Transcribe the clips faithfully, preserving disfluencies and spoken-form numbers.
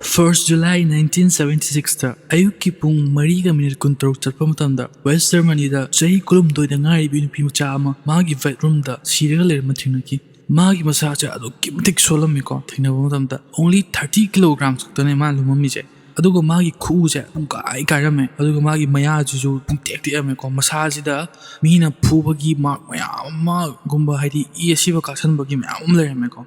First July nineteen seventy sixꯇ ꯑꯌꯨꯛꯀꯤ ꯄꯨꯡ ꯃꯔꯤꯒ ꯃꯤꯅꯤꯠ ꯀꯨꯟꯇꯔꯨꯛ ꯆꯠꯄ ꯃꯇꯝꯗ West Germanyꯗ ꯆꯍꯤ ꯀꯨꯟꯍꯨꯝꯗꯣꯏꯗ ꯉꯥꯏꯔꯤꯕꯤ ꯅꯨꯄꯤ ꯃꯆꯥ ꯑꯃ ꯃꯥꯒꯤ bedroomꯗ ꯁꯤꯔꯒ ꯂꯩꯔꯝꯕ ꯊꯦꯡꯅꯈꯤ꯫ ꯃꯥꯒꯤ ꯃꯁꯥꯁꯦ ꯑꯗꯨꯛꯀꯤ ꯃꯇꯤꯛ ꯁꯣꯜꯂꯝꯃꯤꯀꯣ꯫ ꯊꯦꯡꯅꯕ ꯃꯇꯝꯗ only thirty kilograms ꯈꯛꯇꯅꯦ ꯃꯥꯅ ꯂꯨꯝꯃꯝꯃꯤꯁꯦ꯫ ꯑꯗꯨꯒ ꯃꯥꯒꯤ ꯈꯨꯎꯁꯦ ꯄꯨꯡꯀꯥꯏ ꯀꯥꯏꯔꯝꯃꯦ, ꯑꯗꯨꯒ ꯃꯥꯒꯤ ꯃꯌꯥꯁꯤꯁꯨ ꯄꯨꯡꯇꯦꯛ ꯇꯦꯛꯑꯝꯃꯦꯀꯣ꯫ ꯃꯁꯥꯁꯤꯗ ꯃꯤꯅ ꯐꯨꯕꯒꯤ mark ꯃꯌꯥꯝ ꯑꯃꯒꯨꯝꯕ, ꯍꯥꯏꯗꯤ ꯏ ꯑꯁꯤꯕ ꯀꯥꯞꯁꯟꯕꯒꯤ ꯃꯌꯥꯝ ꯑꯃ ꯂꯩꯔꯝꯃꯦꯀꯣ꯫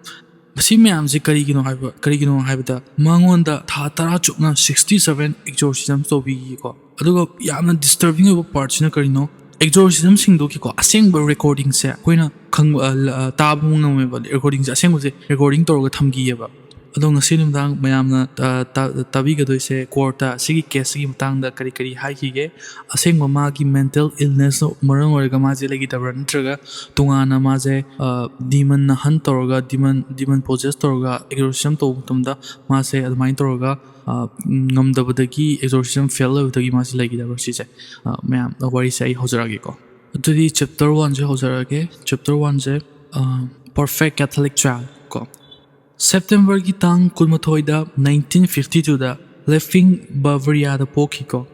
ꯃꯁꯤ ꯃꯌꯥꯝꯁꯦ ꯀꯔꯤꯒꯤꯅꯣ ꯍꯥꯏꯕ ꯀꯔꯤꯒꯤꯅꯣ ꯍꯥꯏꯕꯗ ꯃꯉꯣꯟꯗ ꯊꯥ ꯇꯔꯥ ꯆꯨꯞꯅ sixty seven exorcism ꯇꯧꯕꯤꯈꯤꯀꯣ꯫ ꯑꯗꯨꯒ ꯌꯥꯝꯅ disturbing ꯑꯣꯏꯕ partꯁꯤꯅ ꯀꯔꯤꯅꯣ? Exorcismꯁꯤꯡꯗꯨꯒꯤꯀꯣ ꯑꯁꯦꯡꯕ recordingꯁꯦ ꯑꯩꯈꯣꯏꯅ ꯈꯪꯕ, ꯑ, ꯂ-, ꯑ, ꯇꯥꯕ ꯉꯝꯃꯦꯕ꯫ Recordingꯁꯦ, ꯑꯁꯦꯡꯕꯁꯦ recording ꯇꯧꯔꯒ ꯊꯝꯈꯤꯑꯕ꯫ ꯑꯗꯣ ꯉꯁꯤ ꯅꯨꯃꯤꯗꯥꯡ ꯃꯌꯥꯝꯅ, ꯑ, ꯇꯥ-, ꯇꯥꯕꯤꯒꯗꯣꯏꯁꯦ courtꯇ ꯑꯁꯤꯒꯤ caseꯁꯤꯒꯤ ꯃꯇꯥꯡꯗ ꯀꯔꯤ ꯀꯔꯤ ꯍꯥꯏꯈꯤꯒꯦ, ꯑꯁꯦꯡꯕ ꯃꯥꯒꯤ mental illnessꯅ ꯃꯔꯝ ꯑꯣꯏꯔꯒ ꯃꯥꯁꯦ ꯂꯩꯈꯤꯗꯕ꯭ꯔꯥ, ꯅꯠꯇ꯭ꯔꯒ ꯇꯣꯉꯥꯟꯅ ꯃꯥꯁꯦ, ꯑ, demonꯅ hunt ꯇꯧꯔꯒ, demon, demon possess ꯇꯧꯔꯒ exorcism ꯇꯧꯕ ꯃꯇꯝꯗ ꯃꯥꯁꯦ ꯑꯗꯨꯃꯥꯏꯅ ꯇꯧꯔꯒ, ꯑ, ꯉꯝꯗꯕꯗꯒꯤ, exorcism fail ꯑꯣꯏꯕꯗꯒꯤ ꯃꯥꯁꯦ ꯂꯩꯈꯤꯗꯕ꯭ꯔꯥ, ꯁꯤꯁꯦ, ꯑ, ꯃꯌꯥꯝ ꯋꯥꯔꯤꯁꯦ ꯑꯩ ꯍꯧꯖꯔꯛꯑꯒꯦꯀꯣ꯫ ꯑꯗꯨꯗꯤ chapter oneꯁꯦ ꯍꯧꯖꯔꯛꯑꯒꯦ꯫ Chapter oneꯁꯦ, ꯑ, Perfect Catholic Child ꯀꯣ꯫ Septemberꯒꯤ ꯇꯥꯡ ꯀꯨꯟꯃꯥꯊꯣꯏꯗ nineteen fifty twoꯗ Leipzig, Bavariaꯗ ꯄꯣꯛꯈꯤꯀꯣ꯫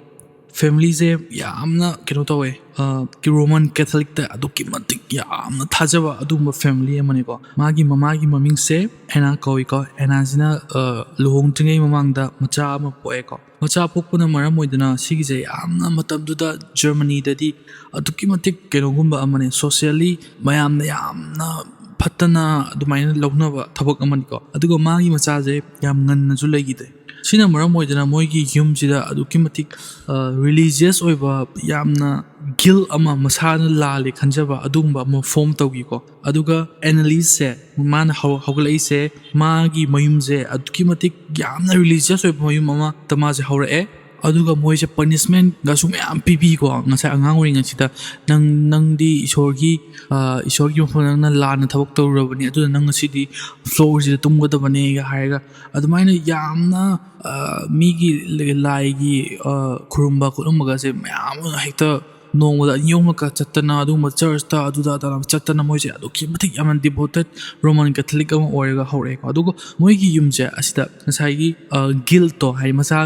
Familyꯁꯦ ꯌꯥꯝꯅ ꯀꯩꯅꯣ ꯇꯧꯋꯦ, ꯑ, Roman Catholicꯇ ꯑꯗꯨꯛꯀꯤ ꯃꯇꯤꯛ ꯌꯥꯝꯅ ꯊꯥꯖꯕ ꯑꯗꯨꯒꯨꯝꯕ family ꯑꯃꯅꯤꯀꯣ꯫ ꯃꯥꯒꯤ ꯃꯃꯥꯒꯤ ꯃꯃꯤꯡꯁꯦ Anna ꯀꯧꯏꯀꯣ꯫ Annaꯁꯤꯅ, ꯑ, ꯂꯨꯍꯣꯡꯗ꯭ꯔꯤꯉꯩ ꯃꯃꯥꯡꯗ ꯃꯆꯥ ꯑꯃ ꯄꯣꯛꯑꯦꯀꯣ꯫ ꯃꯆꯥ ꯄꯣꯛꯄꯅ ꯃꯔꯝ ꯑꯣꯏꯗꯨꯅ ꯁꯤꯒꯤꯁꯦ ꯌꯥꯝꯅ ꯃꯇꯝꯗꯨꯗ Germanyꯗꯗꯤ ꯑꯗꯨꯛꯀꯤ ꯃꯇꯤꯛ ꯀꯩꯅꯣꯒꯨꯝꯕ ꯑꯃꯅꯦ, socially ꯃꯌꯥꯝꯅ ꯌꯥꯝꯅ ꯐꯠꯇꯅ ꯑꯗꯨꯃꯥꯏꯅ ꯂꯧꯅꯕ ꯊꯕꯛ ꯑꯃꯅꯤꯀꯣ꯫ ꯑꯗꯨꯒ ꯃꯥꯒꯤ ꯃꯆꯥꯁꯦ ꯌꯥꯝ ꯉꯟꯅꯁꯨ ꯂꯩꯈꯤꯗꯦ꯫ ꯁꯤꯅ ꯃꯔꯝ ꯑꯣꯏꯗꯅ ꯃꯣꯏꯒꯤ ꯌꯨꯝꯁꯤꯗ ꯑꯗꯨꯛꯀꯤ ꯃꯇꯤꯛ, ꯑ, religious ꯑꯣꯏꯕ ꯌꯥꯝꯅ guilt ꯑꯃ, ꯃꯁꯥꯅ ꯂꯥꯜꯂꯦ ꯈꯟꯖꯕ ꯑꯗꯨꯒꯨꯝꯕ ꯑꯃ form ꯇꯧꯈꯤꯀꯣ꯫ ꯑꯗꯨꯒ Annelieseꯁꯦ ꯃꯥꯅ ꯍꯧ-, ꯍꯧꯒꯠꯂꯛꯏꯁꯦ, ꯃꯥꯒꯤ ꯃꯌꯨꯝꯁꯦ ꯑꯗꯨꯛꯀꯤ ꯃꯇꯤꯛ ꯌꯥꯝꯅ religious ꯑꯣꯏꯕ ꯃꯌꯨꯝ ꯑꯃꯗ ꯃꯥꯁꯦ ꯍꯧꯔꯛꯑꯦ꯫ ꯑꯗꯨꯒ ꯃꯣꯏꯁꯦ punishmentꯒꯁꯨ ꯃꯌꯥꯝ ꯄꯤꯕꯤꯀꯣ꯫ ꯉꯁꯥꯏ ꯑꯉꯥꯡ ꯑꯣꯏꯔꯤꯉꯩꯁꯤꯗ ꯅꯪ, ꯅꯪꯗꯤ ꯏꯁꯣꯔꯒꯤ, ꯑ, ꯏꯁꯣꯔꯒꯤ ꯃꯐꯝꯗ ꯅꯪꯅ ꯂꯥꯟꯅ ꯊꯕꯛ ꯇꯧꯔꯨꯔꯕꯅꯤ, ꯑꯗꯨꯅ ꯅꯪ ꯉꯁꯤꯗꯤ floorꯁꯤꯗ ꯇꯨꯝꯒꯗꯕꯅꯦꯒ ꯍꯥꯏꯔꯒ ꯑꯗꯨꯃꯥꯏꯅ ꯌꯥꯝꯅ, ꯑ, ꯃꯤꯒꯤ ꯂꯥꯏꯒꯤ, ꯑ, ꯈꯨꯔꯨꯝꯕ ꯈꯣꯠꯂꯝꯕꯒꯁꯦ ꯃꯌꯥꯝ ꯑꯃ ꯍꯦꯛꯇ ꯅꯣꯡꯃꯗ ꯑꯅꯤ ꯑꯍꯨꯝꯂꯛꯀ ꯆꯠꯇꯅ, ꯑꯗꯨꯒꯨꯝꯕ ꯆꯔꯆꯇ ꯑꯗꯨꯗ ꯑꯗꯥ ꯆꯠꯇꯅ, ꯃꯣꯏꯁꯦ ꯑꯗꯨꯛꯀꯤ ꯃꯇꯤꯛ ꯌꯥꯝꯅ devoted Roman Catholic ꯑꯃ ꯑꯣꯏꯔꯒ ꯍꯧꯔꯛꯑꯦꯀꯣ꯫ ꯑꯗꯨꯒ ꯃꯣꯏꯒꯤ ꯌꯨꯝꯁꯦ ꯑꯁꯤꯗ ꯉꯁꯥꯏꯒꯤ ꯒꯤꯜꯠꯇꯣ, ꯍꯥꯏꯗꯤ ꯃꯆꯥ,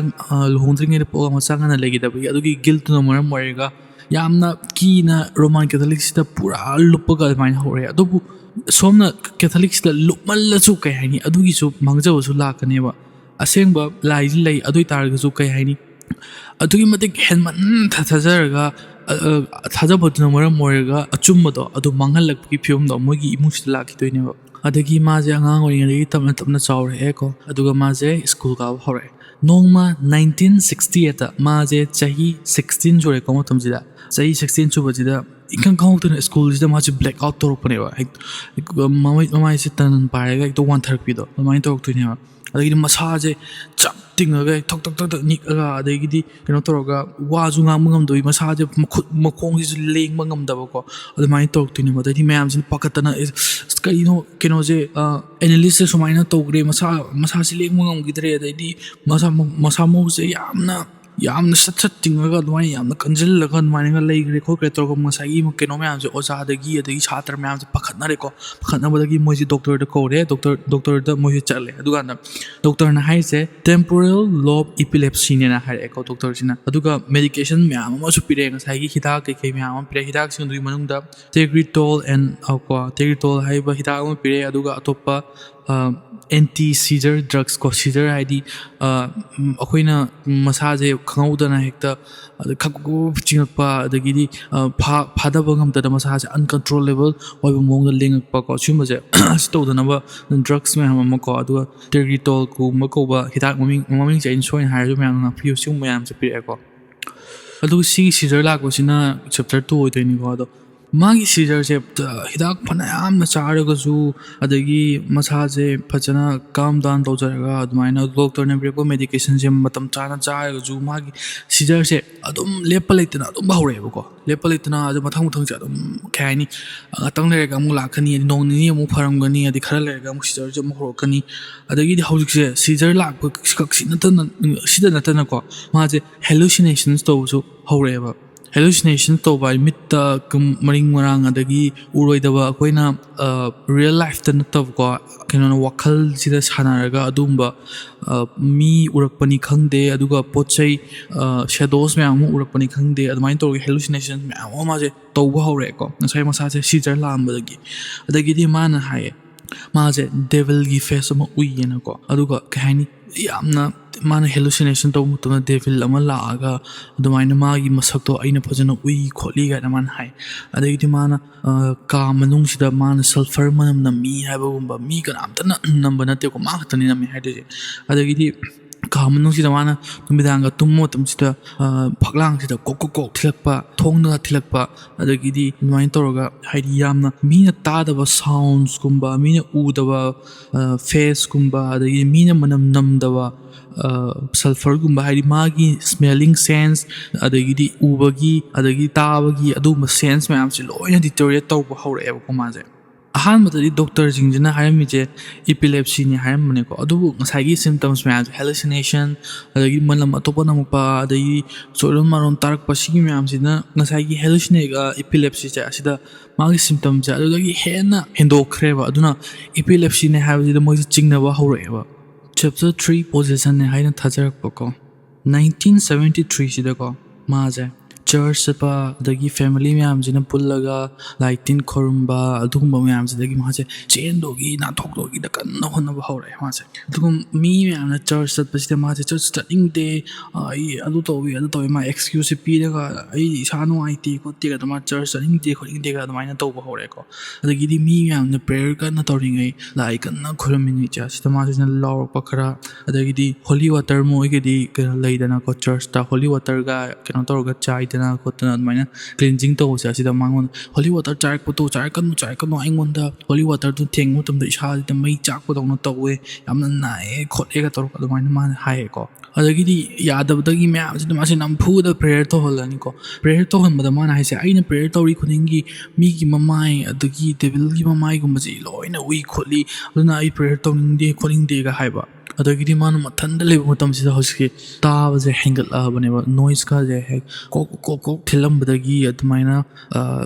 ꯂꯨꯍꯣꯡꯗ꯭ꯔꯤꯉꯩꯗ ꯄꯣꯛꯑꯒ ꯃꯆꯥ ꯉꯟꯅ ꯂꯩꯈꯤꯗꯕꯒꯤ, ꯑꯗꯨꯒꯤ ꯒꯤꯜꯠꯇꯨꯅ ꯃꯔꯝ ꯑꯣꯏꯔꯒ ꯌꯥꯝꯅ ꯀꯤꯅ ꯔꯣꯃꯥꯟ ꯀꯦꯊꯣꯂꯤꯛꯁꯤꯗ ꯄꯨꯔꯥ ꯂꯨꯞꯄꯒ ꯑꯗꯨꯃꯥꯏꯅ ꯍꯧꯔꯛꯑꯦ꯫ ꯑꯗꯨꯕꯨ ꯁꯣꯝꯅ ꯀꯦꯊꯣꯂꯤꯛꯁꯤꯗ ꯂꯨꯞꯃꯜꯂꯁꯨ, ꯀꯩ ꯍꯥꯏꯅꯤ, ꯑꯗꯨꯒꯤꯁꯨ ꯃꯥꯡꯖꯕꯁꯨ ꯂꯥꯛꯀꯅꯦꯕ꯫ ꯑꯁꯦꯡꯕ ꯂꯥꯏꯗꯤ ꯂꯩ, ꯑꯗꯨ ꯑꯣꯏ ꯇꯥꯔꯒꯁꯨ, ꯀꯩ ꯍꯥꯏꯅꯤ, ꯑꯗꯨꯛꯀꯤ ꯃꯇꯤꯛ ꯍꯦꯟꯃꯟ ꯊꯥ-, ꯊꯥꯖꯔꯒ, ꯑ, ꯑ, ꯊꯥꯖꯕꯗꯨꯅ ꯃꯔꯝ ꯑꯣꯏꯔꯒ ꯑꯆꯨꯝꯕꯗꯣ ꯑꯗꯨ ꯃꯥꯡꯍꯜꯂꯛꯄꯒꯤ ꯐꯤꯕꯝꯗꯣ ꯃꯣꯏꯒꯤ ꯏꯃꯨꯡꯁꯤꯗ ꯂꯥꯛꯈꯤꯗꯣꯏꯅꯦꯕ꯫ ꯑꯗꯒꯤ ꯃꯥꯁꯦ ꯑꯉꯥꯡ ꯑꯣꯏꯔꯤꯉꯩꯗꯒꯤ ꯇꯞꯅ ꯇꯞꯅ ꯆꯥꯎꯔꯛꯑꯦꯀꯣ, ꯑꯗꯨꯒ ꯃꯥꯁꯦ ꯁ꯭ꯀꯨꯜ ꯀꯥꯕ ꯍꯧꯔꯛꯑꯦ꯫ ꯅꯣꯡꯃ nineteen sixty eightꯇ, ꯃꯥꯁꯦ ꯆꯍꯤ sixteen ꯁꯨꯔꯦꯀꯣ ꯃꯇꯝꯁꯤꯗ, ꯆꯍꯤ sixteen ꯁꯨꯕꯁꯤꯗ ꯏꯈꯪ ꯈꯪꯍꯧꯗꯅ ꯁ꯭ꯀꯨꯜꯁꯤꯗ ꯃꯥꯁꯦ black out ꯇꯧꯔꯛꯄꯅꯦꯕ꯫ ꯍꯦꯛ-, ꯃꯃꯩ-, ꯃꯃꯥꯏꯁꯦ ꯇꯅꯟ ꯄꯥꯏꯔꯒ ꯍꯦꯛꯇ ꯋꯥꯟꯊꯔꯛꯄꯤꯗꯣ, ꯑꯗꯨꯃꯥꯏꯅ ꯇꯧꯔꯛꯇꯣꯏꯅꯦꯕ꯫ ꯑꯗꯒꯤꯗꯤ ꯃꯁꯥꯁꯦ ꯆꯞ ꯇꯤꯡꯉꯒ, ꯊꯛ ꯊꯛ ꯊꯛ ꯊꯛ ꯅꯤꯛꯑꯒ, ꯑꯗꯒꯤꯗꯤ ꯀꯩꯅꯣ ꯇꯧꯔꯒ, ꯋꯥꯁꯨ ꯉꯥꯡꯕ ꯉꯝꯗꯕꯤ, ꯃꯁꯥꯁꯦ ꯃꯈꯨꯠ ꯃꯈꯣꯡꯁꯤꯁꯨ ꯂꯦꯡꯕ ꯉꯝꯗꯕꯀꯣ, ꯑꯗꯨꯃꯥꯏꯅ ꯇꯧꯔꯛꯇꯣꯏꯅꯦꯕ꯫ ꯑꯗꯩꯗꯤ ꯃꯌꯥꯝꯁꯤꯅ ꯄꯥꯈꯠꯇꯅ, "ꯑꯦ, ꯑꯁ, ꯀꯩꯅꯣ, ꯀꯩꯅꯣꯁꯦ, ꯑ, analystꯁꯦ ꯁꯨꯃꯥꯏꯅ ꯇꯧꯈ꯭ꯔꯦ, ꯃꯁꯥ, ꯃꯁꯥꯁꯤ ꯂꯦꯡꯕ ꯉꯝꯈꯤꯗ꯭ꯔꯦ, ꯑꯗꯩꯗꯤ ꯃꯁꯥ, ꯃꯁꯥ ꯃꯎꯁꯦ ꯌꯥꯝꯅ, ꯌꯥꯝꯅ ꯁꯠ ꯁꯠ ꯇꯤꯡꯉꯒ, ꯑꯗꯨꯃꯥꯏꯅ ꯌꯥꯝꯅ ꯀꯟꯁꯤꯜꯂꯒ ꯑꯗꯨꯃꯥꯏꯅꯒ ꯂꯩꯈ꯭ꯔꯦ ꯈꯣꯠꯈ꯭ꯔꯦ" ꯇꯧꯔꯒ, ꯉꯁꯥꯏꯒꯤ ꯀꯩꯅꯣ ꯃꯌꯥꯝꯁꯦ, ꯑꯣꯖꯥꯗꯒꯤ, ꯑꯗꯒꯤ ꯁꯥꯇ꯭ꯔ ꯃꯌꯥꯝꯁꯦ ꯄꯥꯈꯠꯅꯔꯦꯀꯣ꯫ ꯄꯥꯈꯠꯅꯕꯗꯒꯤ ꯃꯣꯏꯁꯦ ꯗꯣꯛꯇꯔꯗ ꯀꯧꯔꯦ, ꯗꯣꯛꯇꯔ, ꯗꯣꯛꯇꯔꯗ ꯃꯣꯏꯁꯦ ꯆꯠꯂꯦ꯫ ꯑꯗꯨꯀꯥꯟꯗ ꯗꯣꯛꯇꯔꯅ ꯍꯥꯏꯔꯤꯁꯦ temporal lobe epilepsyꯅꯦꯅ ꯍꯥꯏꯔꯛꯑꯦꯀꯣ ꯗꯣꯛꯇꯔꯁꯤꯅ꯫ ꯑꯗꯨꯒ medication ꯃꯌꯥꯝ ꯑꯃꯁꯨ ꯄꯤꯔꯛꯑꯦ, ꯉꯁꯥꯏꯒꯤ ꯍꯤꯗꯥꯛ ꯀꯩꯀꯩ ꯃꯌꯥꯝ ꯑꯃ ꯄꯤꯔꯛꯑꯦ꯫ ꯍꯤꯗꯥꯛꯁꯤꯡ ꯑꯗꯨꯒꯤ ꯃꯅꯨꯡꯗ Tegretol and, ꯑ, ꯀꯣ, Tegretol ꯍꯥꯏꯔꯤꯕ ꯍꯤꯗꯥꯛ ꯑꯃ ꯄꯤꯔꯛꯑꯦ, ꯑꯗꯨꯒ ꯑꯇꯣꯞꯄ, ꯑ, anti seizure drugs ꯀꯣ, seizure ꯍꯥꯏꯗꯤ, ꯑ, ꯎꯝ, ꯑꯩꯈꯣꯏꯅ ꯃꯁꯥꯁꯦ ꯈꯪꯍꯧꯗꯅ ꯍꯦꯛꯇ ꯑꯗ ꯈꯞ ꯈꯞ ꯈꯞ ꯆꯤꯡꯉꯛꯄ, ꯑꯗꯒꯤꯗꯤ, ꯑ, ꯐꯥ-, ꯐꯥꯗꯕ ꯉꯝꯗꯅ ꯃꯁꯥꯁꯦ uncontrollable ꯑꯣꯏꯕ ꯃꯑꯣꯡꯗ ꯂꯦꯡꯉꯛꯄꯀꯣ, ꯁꯤꯒꯨꯝꯕꯁꯦ ꯁꯤ ꯇꯧꯗꯅꯕ drugs ꯃꯌꯥꯝ ꯑꯃ ꯀꯣ, ꯑꯗꯨꯒ Tegretolꯒꯨꯝꯕ ꯀꯧꯕ ꯍꯤꯗꯥꯛ ꯃꯃꯤꯡ, ꯃꯃꯤꯡꯁꯦ ꯑꯩꯅ ꯁꯣꯏꯅ ꯍꯥꯏꯔꯁꯨ ꯃꯌꯥꯝꯅ ꯉꯥꯛꯄꯤꯌꯨ, ꯁꯤꯒꯨꯝꯕ ꯃꯌꯥꯝꯁꯦ ꯄꯤꯔꯛꯑꯦꯀꯣ꯫ ꯑꯗꯨꯒ ꯁꯤꯒꯤ seizure ꯂꯥꯛꯄꯁꯤꯅ chapter two ꯑꯣꯏꯗꯣꯏꯅꯤꯀꯣ꯫ ꯑꯗꯣ ꯃꯥꯒꯤ seizureꯁꯦ, ꯑ, ꯍꯤꯗꯥꯛ ꯐꯅꯌꯥꯝꯅ ꯆꯥꯔꯒꯁꯨ, ꯑꯗꯒꯤ ꯃꯁꯥꯁꯦ ꯐꯖꯅ calm down ꯇꯧꯖꯔꯒ, ꯑꯗꯨꯃꯥꯏꯅ ꯗꯣꯛꯇꯔꯅ ꯄꯤꯔꯛꯄ medicationꯁꯦ ꯃꯇꯝ ꯆꯥꯅ ꯆꯥꯔꯒꯁꯨ, ꯃꯥꯒꯤ seizureꯁꯦ ꯑꯗꯨꯝ ꯂꯦꯞꯄ ꯂꯩꯇꯅ ꯑꯗꯨꯝ ꯍꯧꯔꯛꯑꯦꯕꯀꯣ꯫ ꯂꯦꯞꯄ ꯂꯩꯇꯅ ꯑꯗꯨꯝ ꯃꯊꯪ ꯃꯊꯪꯁꯦ ꯑꯗꯨꯝ, ꯀꯩ ꯍꯥꯏꯅꯤ, ꯉꯥꯛꯇꯪ ꯂꯩꯔꯒ ꯑꯃꯨꯛ ꯂꯥꯛꯀꯅꯤ, ꯅꯣꯡ ꯅꯤꯅꯤ ꯑꯃꯨꯛ ꯐꯔꯝꯒꯅꯤ, ꯑꯗꯩ ꯈꯔ ꯂꯩꯔꯒ ꯑꯃꯨꯛ seizureꯁꯦ ꯑꯃꯨꯛ ꯍꯧꯔꯛꯀꯅꯤ꯫ ꯑꯗꯒꯤꯗꯤ ꯍꯧꯖꯤꯛꯁꯦ seizure ꯂꯥꯛꯄ ꯈꯛꯁꯤ ꯅꯠꯇꯅ, ꯁꯤꯗ ꯅꯠꯇꯅꯀꯣ, ꯃꯥꯁꯦ hallucinations ꯇꯧꯕꯁꯨ ꯍꯧꯔꯛꯑꯦꯕ꯫ Hallucination ꯇꯧꯕ ꯍꯥꯏ ꯃꯤꯠꯇ ꯀꯝ- ꯃꯔꯤꯡ ꯃꯔꯥꯡ ꯑꯗꯒꯤ ꯎꯔꯣꯏꯗꯕ ꯑꯩꯈꯣꯏꯅ ꯔꯤꯌꯦꯜ ꯂꯥꯏꯐꯇ ꯅꯠꯇꯕꯀꯣ, ꯀꯩꯅꯣꯅ ꯋꯥꯈꯜꯁꯤꯗ ꯁꯥꯟꯅꯔꯒ ꯑꯗꯨꯒꯨꯝꯕ ꯃꯤ ꯎꯔꯛꯄꯅꯤ ꯈꯪꯗꯦ, ꯑꯗꯨꯒ ꯄꯣꯠ ꯆꯩ ꯁꯦꯗꯣꯁ ꯃꯌꯥꯝ ꯑꯃ ꯎꯔꯛꯄꯅꯤ ꯈꯪꯗꯦ, ꯑꯗꯨꯃꯥꯏꯅ ꯇꯧꯔꯒ ꯍꯦꯂꯨꯁꯤꯅꯦꯁꯟ ꯃꯌꯥꯝ ꯑꯃ ꯃꯥꯁꯦ ꯇꯧꯕ ꯍꯧꯔꯛꯑꯦꯀꯣ, ꯉꯁꯥꯏ ꯃꯁꯥꯁꯦ ꯁꯤꯖꯔ ꯂꯥꯛꯑꯝꯕꯗꯒꯤ꯫ ꯑꯗꯒꯤꯗꯤ ꯃꯥꯅ ꯍꯥꯏꯌꯦ, ꯃꯥꯁꯦ ꯗꯦꯚꯤꯜꯒꯤ ꯐꯦꯁ ꯑꯃ ꯎꯏꯌꯦꯅꯀꯣ, ꯑꯗꯨꯒ ꯀꯩ ꯍꯥꯏꯅꯤ, ꯌꯥꯝꯅ ꯃꯥꯅ ꯍꯦꯂꯨꯁꯤꯅꯦꯁꯟ ꯇꯧꯕ ꯃꯇꯝꯗ ꯗꯦꯚꯤꯜ ꯑꯃ ꯂꯥꯛꯑꯒ ꯑꯗꯨꯃꯥꯏꯅ ꯃꯥꯒꯤ ꯃꯁꯛꯇꯣ ꯑꯩꯅ ꯐꯖꯅ ꯎꯏ ꯈꯣꯠꯂꯤ ꯀꯥꯏꯅ ꯃꯥꯅ ꯍꯥꯏ꯫ ꯑꯗꯒꯤꯗꯤ ꯃꯥꯅ ꯀꯥ ꯃꯅꯨꯡꯁꯤꯗ ꯃꯥꯅ ꯁꯜꯐꯔ ꯃꯅꯝ ꯅꯝꯃꯤ ꯍꯥꯏꯕꯒꯨꯝꯕ, ꯃꯤ ꯀꯅꯥꯝꯇꯅ ꯅꯝꯕ ꯅꯠꯇꯦꯀꯣ, ꯃꯥ ꯈꯛꯇꯅꯤ ꯅꯝꯃꯤ ꯍꯥꯏꯗꯣꯏꯁꯦ꯫ ꯑꯗꯒꯤꯗꯤ ꯀꯥ ꯃꯅꯨꯡꯁꯤꯗ ꯃꯥꯅ ꯅꯨꯃꯤꯗꯥꯡꯒ ꯇꯨꯝꯕ ꯃꯇꯝꯁꯤꯗ ꯐꯛꯂꯥꯡꯁꯤꯗ ꯀꯣꯛ ꯀꯣꯛ ꯀꯣꯛ ꯊꯤꯜꯂꯛꯄ, ꯊꯣꯡꯗꯒ ꯊꯤꯜꯂꯛꯄ, ꯑꯗꯒꯤꯗꯤ ꯑꯗꯨꯃꯥꯏꯅ ꯇꯧꯔꯒ, ꯍꯥꯏꯗꯤ, ꯌꯥꯝꯅ ꯃꯤꯅ ꯇꯥꯗꯕ ꯁꯥꯎꯟꯁꯀꯨꯝꯕ, ꯃꯤꯅ ꯎꯗꯕ ꯐꯦꯁꯀꯨꯝꯕ, ꯑꯗꯒꯤ ꯃꯤꯅ ꯃꯅꯝ ꯅꯝꯗꯕ ꯁꯜꯐꯔꯒꯨꯝꯕ, ꯍꯥꯏꯗꯤ ꯃꯥꯒꯤ ꯁ꯭ꯃꯦꯂꯤꯡ ꯁꯦꯟꯁ, ꯑꯗꯒꯤꯗꯤ ꯎꯕꯒꯤ, ꯑꯗꯒꯤ ꯇꯥꯕꯒꯤ ꯑꯗꯨꯒꯨꯝꯕ ꯁꯦꯟꯁ ꯃꯌꯥꯝꯁꯦ ꯂꯣꯏꯅ ꯗꯤꯇꯣꯔꯤꯌꯦꯠ ꯇꯧꯕ ꯍꯧꯔꯛꯑꯦꯕꯀꯣ ꯃꯥꯁꯦ꯫ ꯑꯍꯥꯟꯕꯗꯗꯤ ꯗꯣꯛꯇꯔꯁꯤꯡꯁꯤꯅ ꯍꯥꯏꯔꯝꯃꯤꯁꯦ ꯏꯄꯤꯂꯦꯞꯁꯤꯅꯤ ꯍꯥꯏꯔꯝꯕꯅꯦꯀꯣ, ꯑꯗꯨꯕꯨ ꯉꯁꯥꯏꯒꯤ ꯁꯤꯝꯇꯝꯁ ꯃꯌꯥꯝꯁꯦ, ꯍꯦꯂꯨꯁꯤꯅꯦꯁꯟ, ꯑꯗꯒꯤ ꯃꯅꯝ ꯑꯇꯣꯞꯄ ꯅꯝꯃꯛꯄ, ꯑꯗꯒꯤ ꯆꯣꯏꯔꯣꯟ ꯃꯥꯔꯣꯟ ꯇꯥꯔꯛꯄ, ꯁꯤꯒꯤ ꯃꯌꯥꯝꯁꯤꯅ ꯉꯁꯥꯏꯒꯤ ꯍꯦꯂꯨꯁꯤꯅꯦꯒ ꯏꯄꯤꯂꯦꯞꯁꯤꯁꯦ ꯑꯁꯤꯗ ꯃꯥꯒꯤ ꯁꯤꯝꯇꯝꯁꯦ ꯑꯗꯨꯗꯒꯤ ꯍꯦꯟꯅ ꯍꯦꯟꯗꯣꯛꯈ꯭ꯔꯦꯕ꯫ ꯑꯗꯨꯅ ꯏꯄꯤꯂꯦꯞꯁꯤꯅꯦ ꯍꯥꯏꯕꯁꯤꯗ ꯃꯣꯏꯁꯦ ꯆꯤꯡꯅꯕ ꯍꯧꯔꯛꯑꯦꯕ꯫ ꯆꯦꯞꯇꯔ ꯊ꯭ꯔꯤ ꯄꯣꯖꯦꯁꯟꯅꯦ ꯍꯥꯏꯅ ꯊꯥꯖꯔꯛꯄꯀꯣ꯫ ꯅꯥꯏꯟꯇꯤꯟ ꯁꯕꯦꯟꯇꯤ ꯊ꯭ꯔꯤꯁꯤꯗꯀꯣ ꯃꯥꯁꯦ ꯆꯔꯆ ꯆꯠꯄ, ꯑꯗꯒꯤ ꯐꯦꯃꯤꯂꯤ ꯃꯌꯥꯝꯁꯤꯅ ꯄꯨꯜꯂꯒ ꯂꯥꯏ ꯇꯤꯟ ꯈꯣꯏꯔꯨꯝꯕ, ꯑꯗꯨꯒꯨꯝꯕ ꯃꯌꯥꯝꯁꯤꯗꯒꯤ ꯃꯥꯁꯦ ꯆꯦꯟꯗꯣꯛꯏ ꯅꯥꯟꯊꯣꯛꯇꯣꯛꯏꯗ ꯀꯟꯅ ꯍꯣꯠꯅꯕ ꯍꯧꯔꯛꯑꯦ ꯃꯥꯁꯦ꯫ ꯑꯗꯨꯒ ꯃꯤ ꯃꯌꯥꯝꯅ ꯆꯔꯆ ꯆꯠꯄꯁꯤꯗ ꯃꯥꯁꯦ ꯆꯔꯆ ꯆꯠꯅꯤꯡꯗꯦ, ꯑꯩ ꯑꯗꯨ ꯇꯧꯏ ꯑꯗꯨ ꯇꯧꯏ, ꯃꯥ ꯑꯦꯛꯁꯀ꯭ꯌꯨꯁꯁꯦ ꯄꯤꯔꯒ ꯑꯩ ꯏꯁꯥ ꯅꯨꯡꯉꯥꯏꯇꯦ ꯈꯣꯠꯇꯦ ꯑꯗꯨꯃꯥꯏꯅ ꯆꯔꯆ ꯆꯠꯅꯤꯡꯗꯦ ꯈꯣꯠꯅꯤꯡꯗꯦꯒ ꯑꯗꯨꯃꯥꯏꯅ ꯇꯧꯕ ꯍꯧꯔꯛꯑꯦꯀꯣ꯫ ꯑꯗꯒꯤꯗꯤ ꯃꯤ ꯃꯌꯥꯝꯅ ꯄ꯭ꯔꯦꯌꯔ ꯀꯟꯅ ꯇꯧꯔꯤꯉꯩ, ꯂꯥꯏ ꯀꯟꯅ ꯈꯨꯔꯨꯝꯃꯤꯉꯩ ꯆꯔꯆꯁꯤꯗ ꯃꯥꯁꯤꯅ ꯂꯥꯎꯔꯛꯄ ꯈꯔ, ꯑꯗꯒꯤꯗꯤ ꯍꯣꯂꯤ ꯋꯥꯇꯔ ꯃꯣꯏꯒꯤꯗꯤ ꯀꯩꯅꯣ ꯂꯩꯗꯅꯀꯣ, ꯆꯔꯆꯇ ꯍꯣꯂꯤ ꯋꯥꯇꯔꯒ ꯀꯩꯅꯣ ꯇꯧꯔꯒ ꯆꯥꯏꯗꯅ ꯈꯣꯠꯇꯅ ꯑꯗꯨꯃꯥꯏꯅ ꯀ꯭ꯂꯤꯟꯖꯤꯡ ꯇꯧꯕꯁꯦ, ꯑꯁꯤꯗ ꯃꯉꯣꯟꯗ ꯍꯣꯂꯤ ꯋꯥꯇꯔ ꯆꯥꯏꯔꯛꯄꯗꯣ ꯆꯥꯏꯔꯛꯀꯅꯨ, ꯆꯥꯏꯔꯛꯀꯅꯨ, ꯑꯩꯉꯣꯟꯗ ꯍꯣꯂꯤ ꯋꯥꯇꯔꯗꯨ ꯊꯦꯡꯕ ꯃꯇꯝꯗ ꯏꯁꯥꯁꯤꯗ ꯃꯩ ꯆꯥꯛꯄꯗꯧꯅ ꯇꯧꯋꯦ, ꯌꯥꯝꯅ ꯅꯥꯏꯌꯦ ꯈꯣꯠꯂꯦꯒ ꯇꯧꯔꯒ ꯑꯗꯨꯃꯥꯏꯅ ꯃꯥꯅ ꯍꯥꯏꯌꯦꯀꯣ꯫ ꯑꯗꯒꯤꯗꯤ ꯌꯥꯗꯕꯗꯒꯤ ꯃꯌꯥꯝꯁꯤꯗ ꯃꯥꯁꯦ ꯅꯝꯐꯨꯗ ꯄ꯭ꯔꯦꯌꯔ ꯇꯧꯍꯜꯂꯅꯤꯀꯣ꯫ ꯄ꯭ꯔꯦꯌꯔ ꯇꯧꯍꯟꯕꯗ ꯃꯥꯅ ꯍꯥꯏꯁꯦ, "ꯑꯩꯅ ꯄ꯭ꯔꯦꯌꯔ ꯇꯧꯔꯤ ꯈꯨꯗꯤꯡꯒꯤ ꯃꯤꯒꯤ ꯃꯃꯥꯏ ꯑꯗꯒꯤ ꯗꯦꯚꯤꯜꯒꯤ ꯃꯃꯥꯏꯒꯨꯝꯕꯁꯤ ꯂꯣꯏꯅ ꯎꯏ ꯈꯣꯠꯂꯤ, ꯑꯗꯨꯅ ꯑꯩ ꯄ꯭ꯔꯦꯌꯔ ꯇꯧꯅꯤꯡꯗꯦ ꯈꯣꯠꯅꯤꯡꯗꯦꯒ" ꯍꯥꯏꯕ꯫ ꯑꯗꯒꯤꯗꯤ ꯃꯥꯅ ꯃꯊꯟꯇ ꯂꯩꯕ ꯃꯇꯝꯁꯤꯗ ꯍꯧꯖꯤꯛꯀꯤ ꯇꯥꯕꯁꯦ ꯍꯦꯟꯒꯠꯂꯛꯑꯕꯅꯦꯕ꯫ ꯅꯣꯏꯁꯀꯁꯦ ꯍꯦꯛ ꯀꯣꯛ ꯀꯣꯛ ꯀꯣꯛ ꯊꯤꯜꯂꯝꯕꯗꯒꯤ, ꯑꯗꯨꯃꯥꯏꯅ, ꯑ,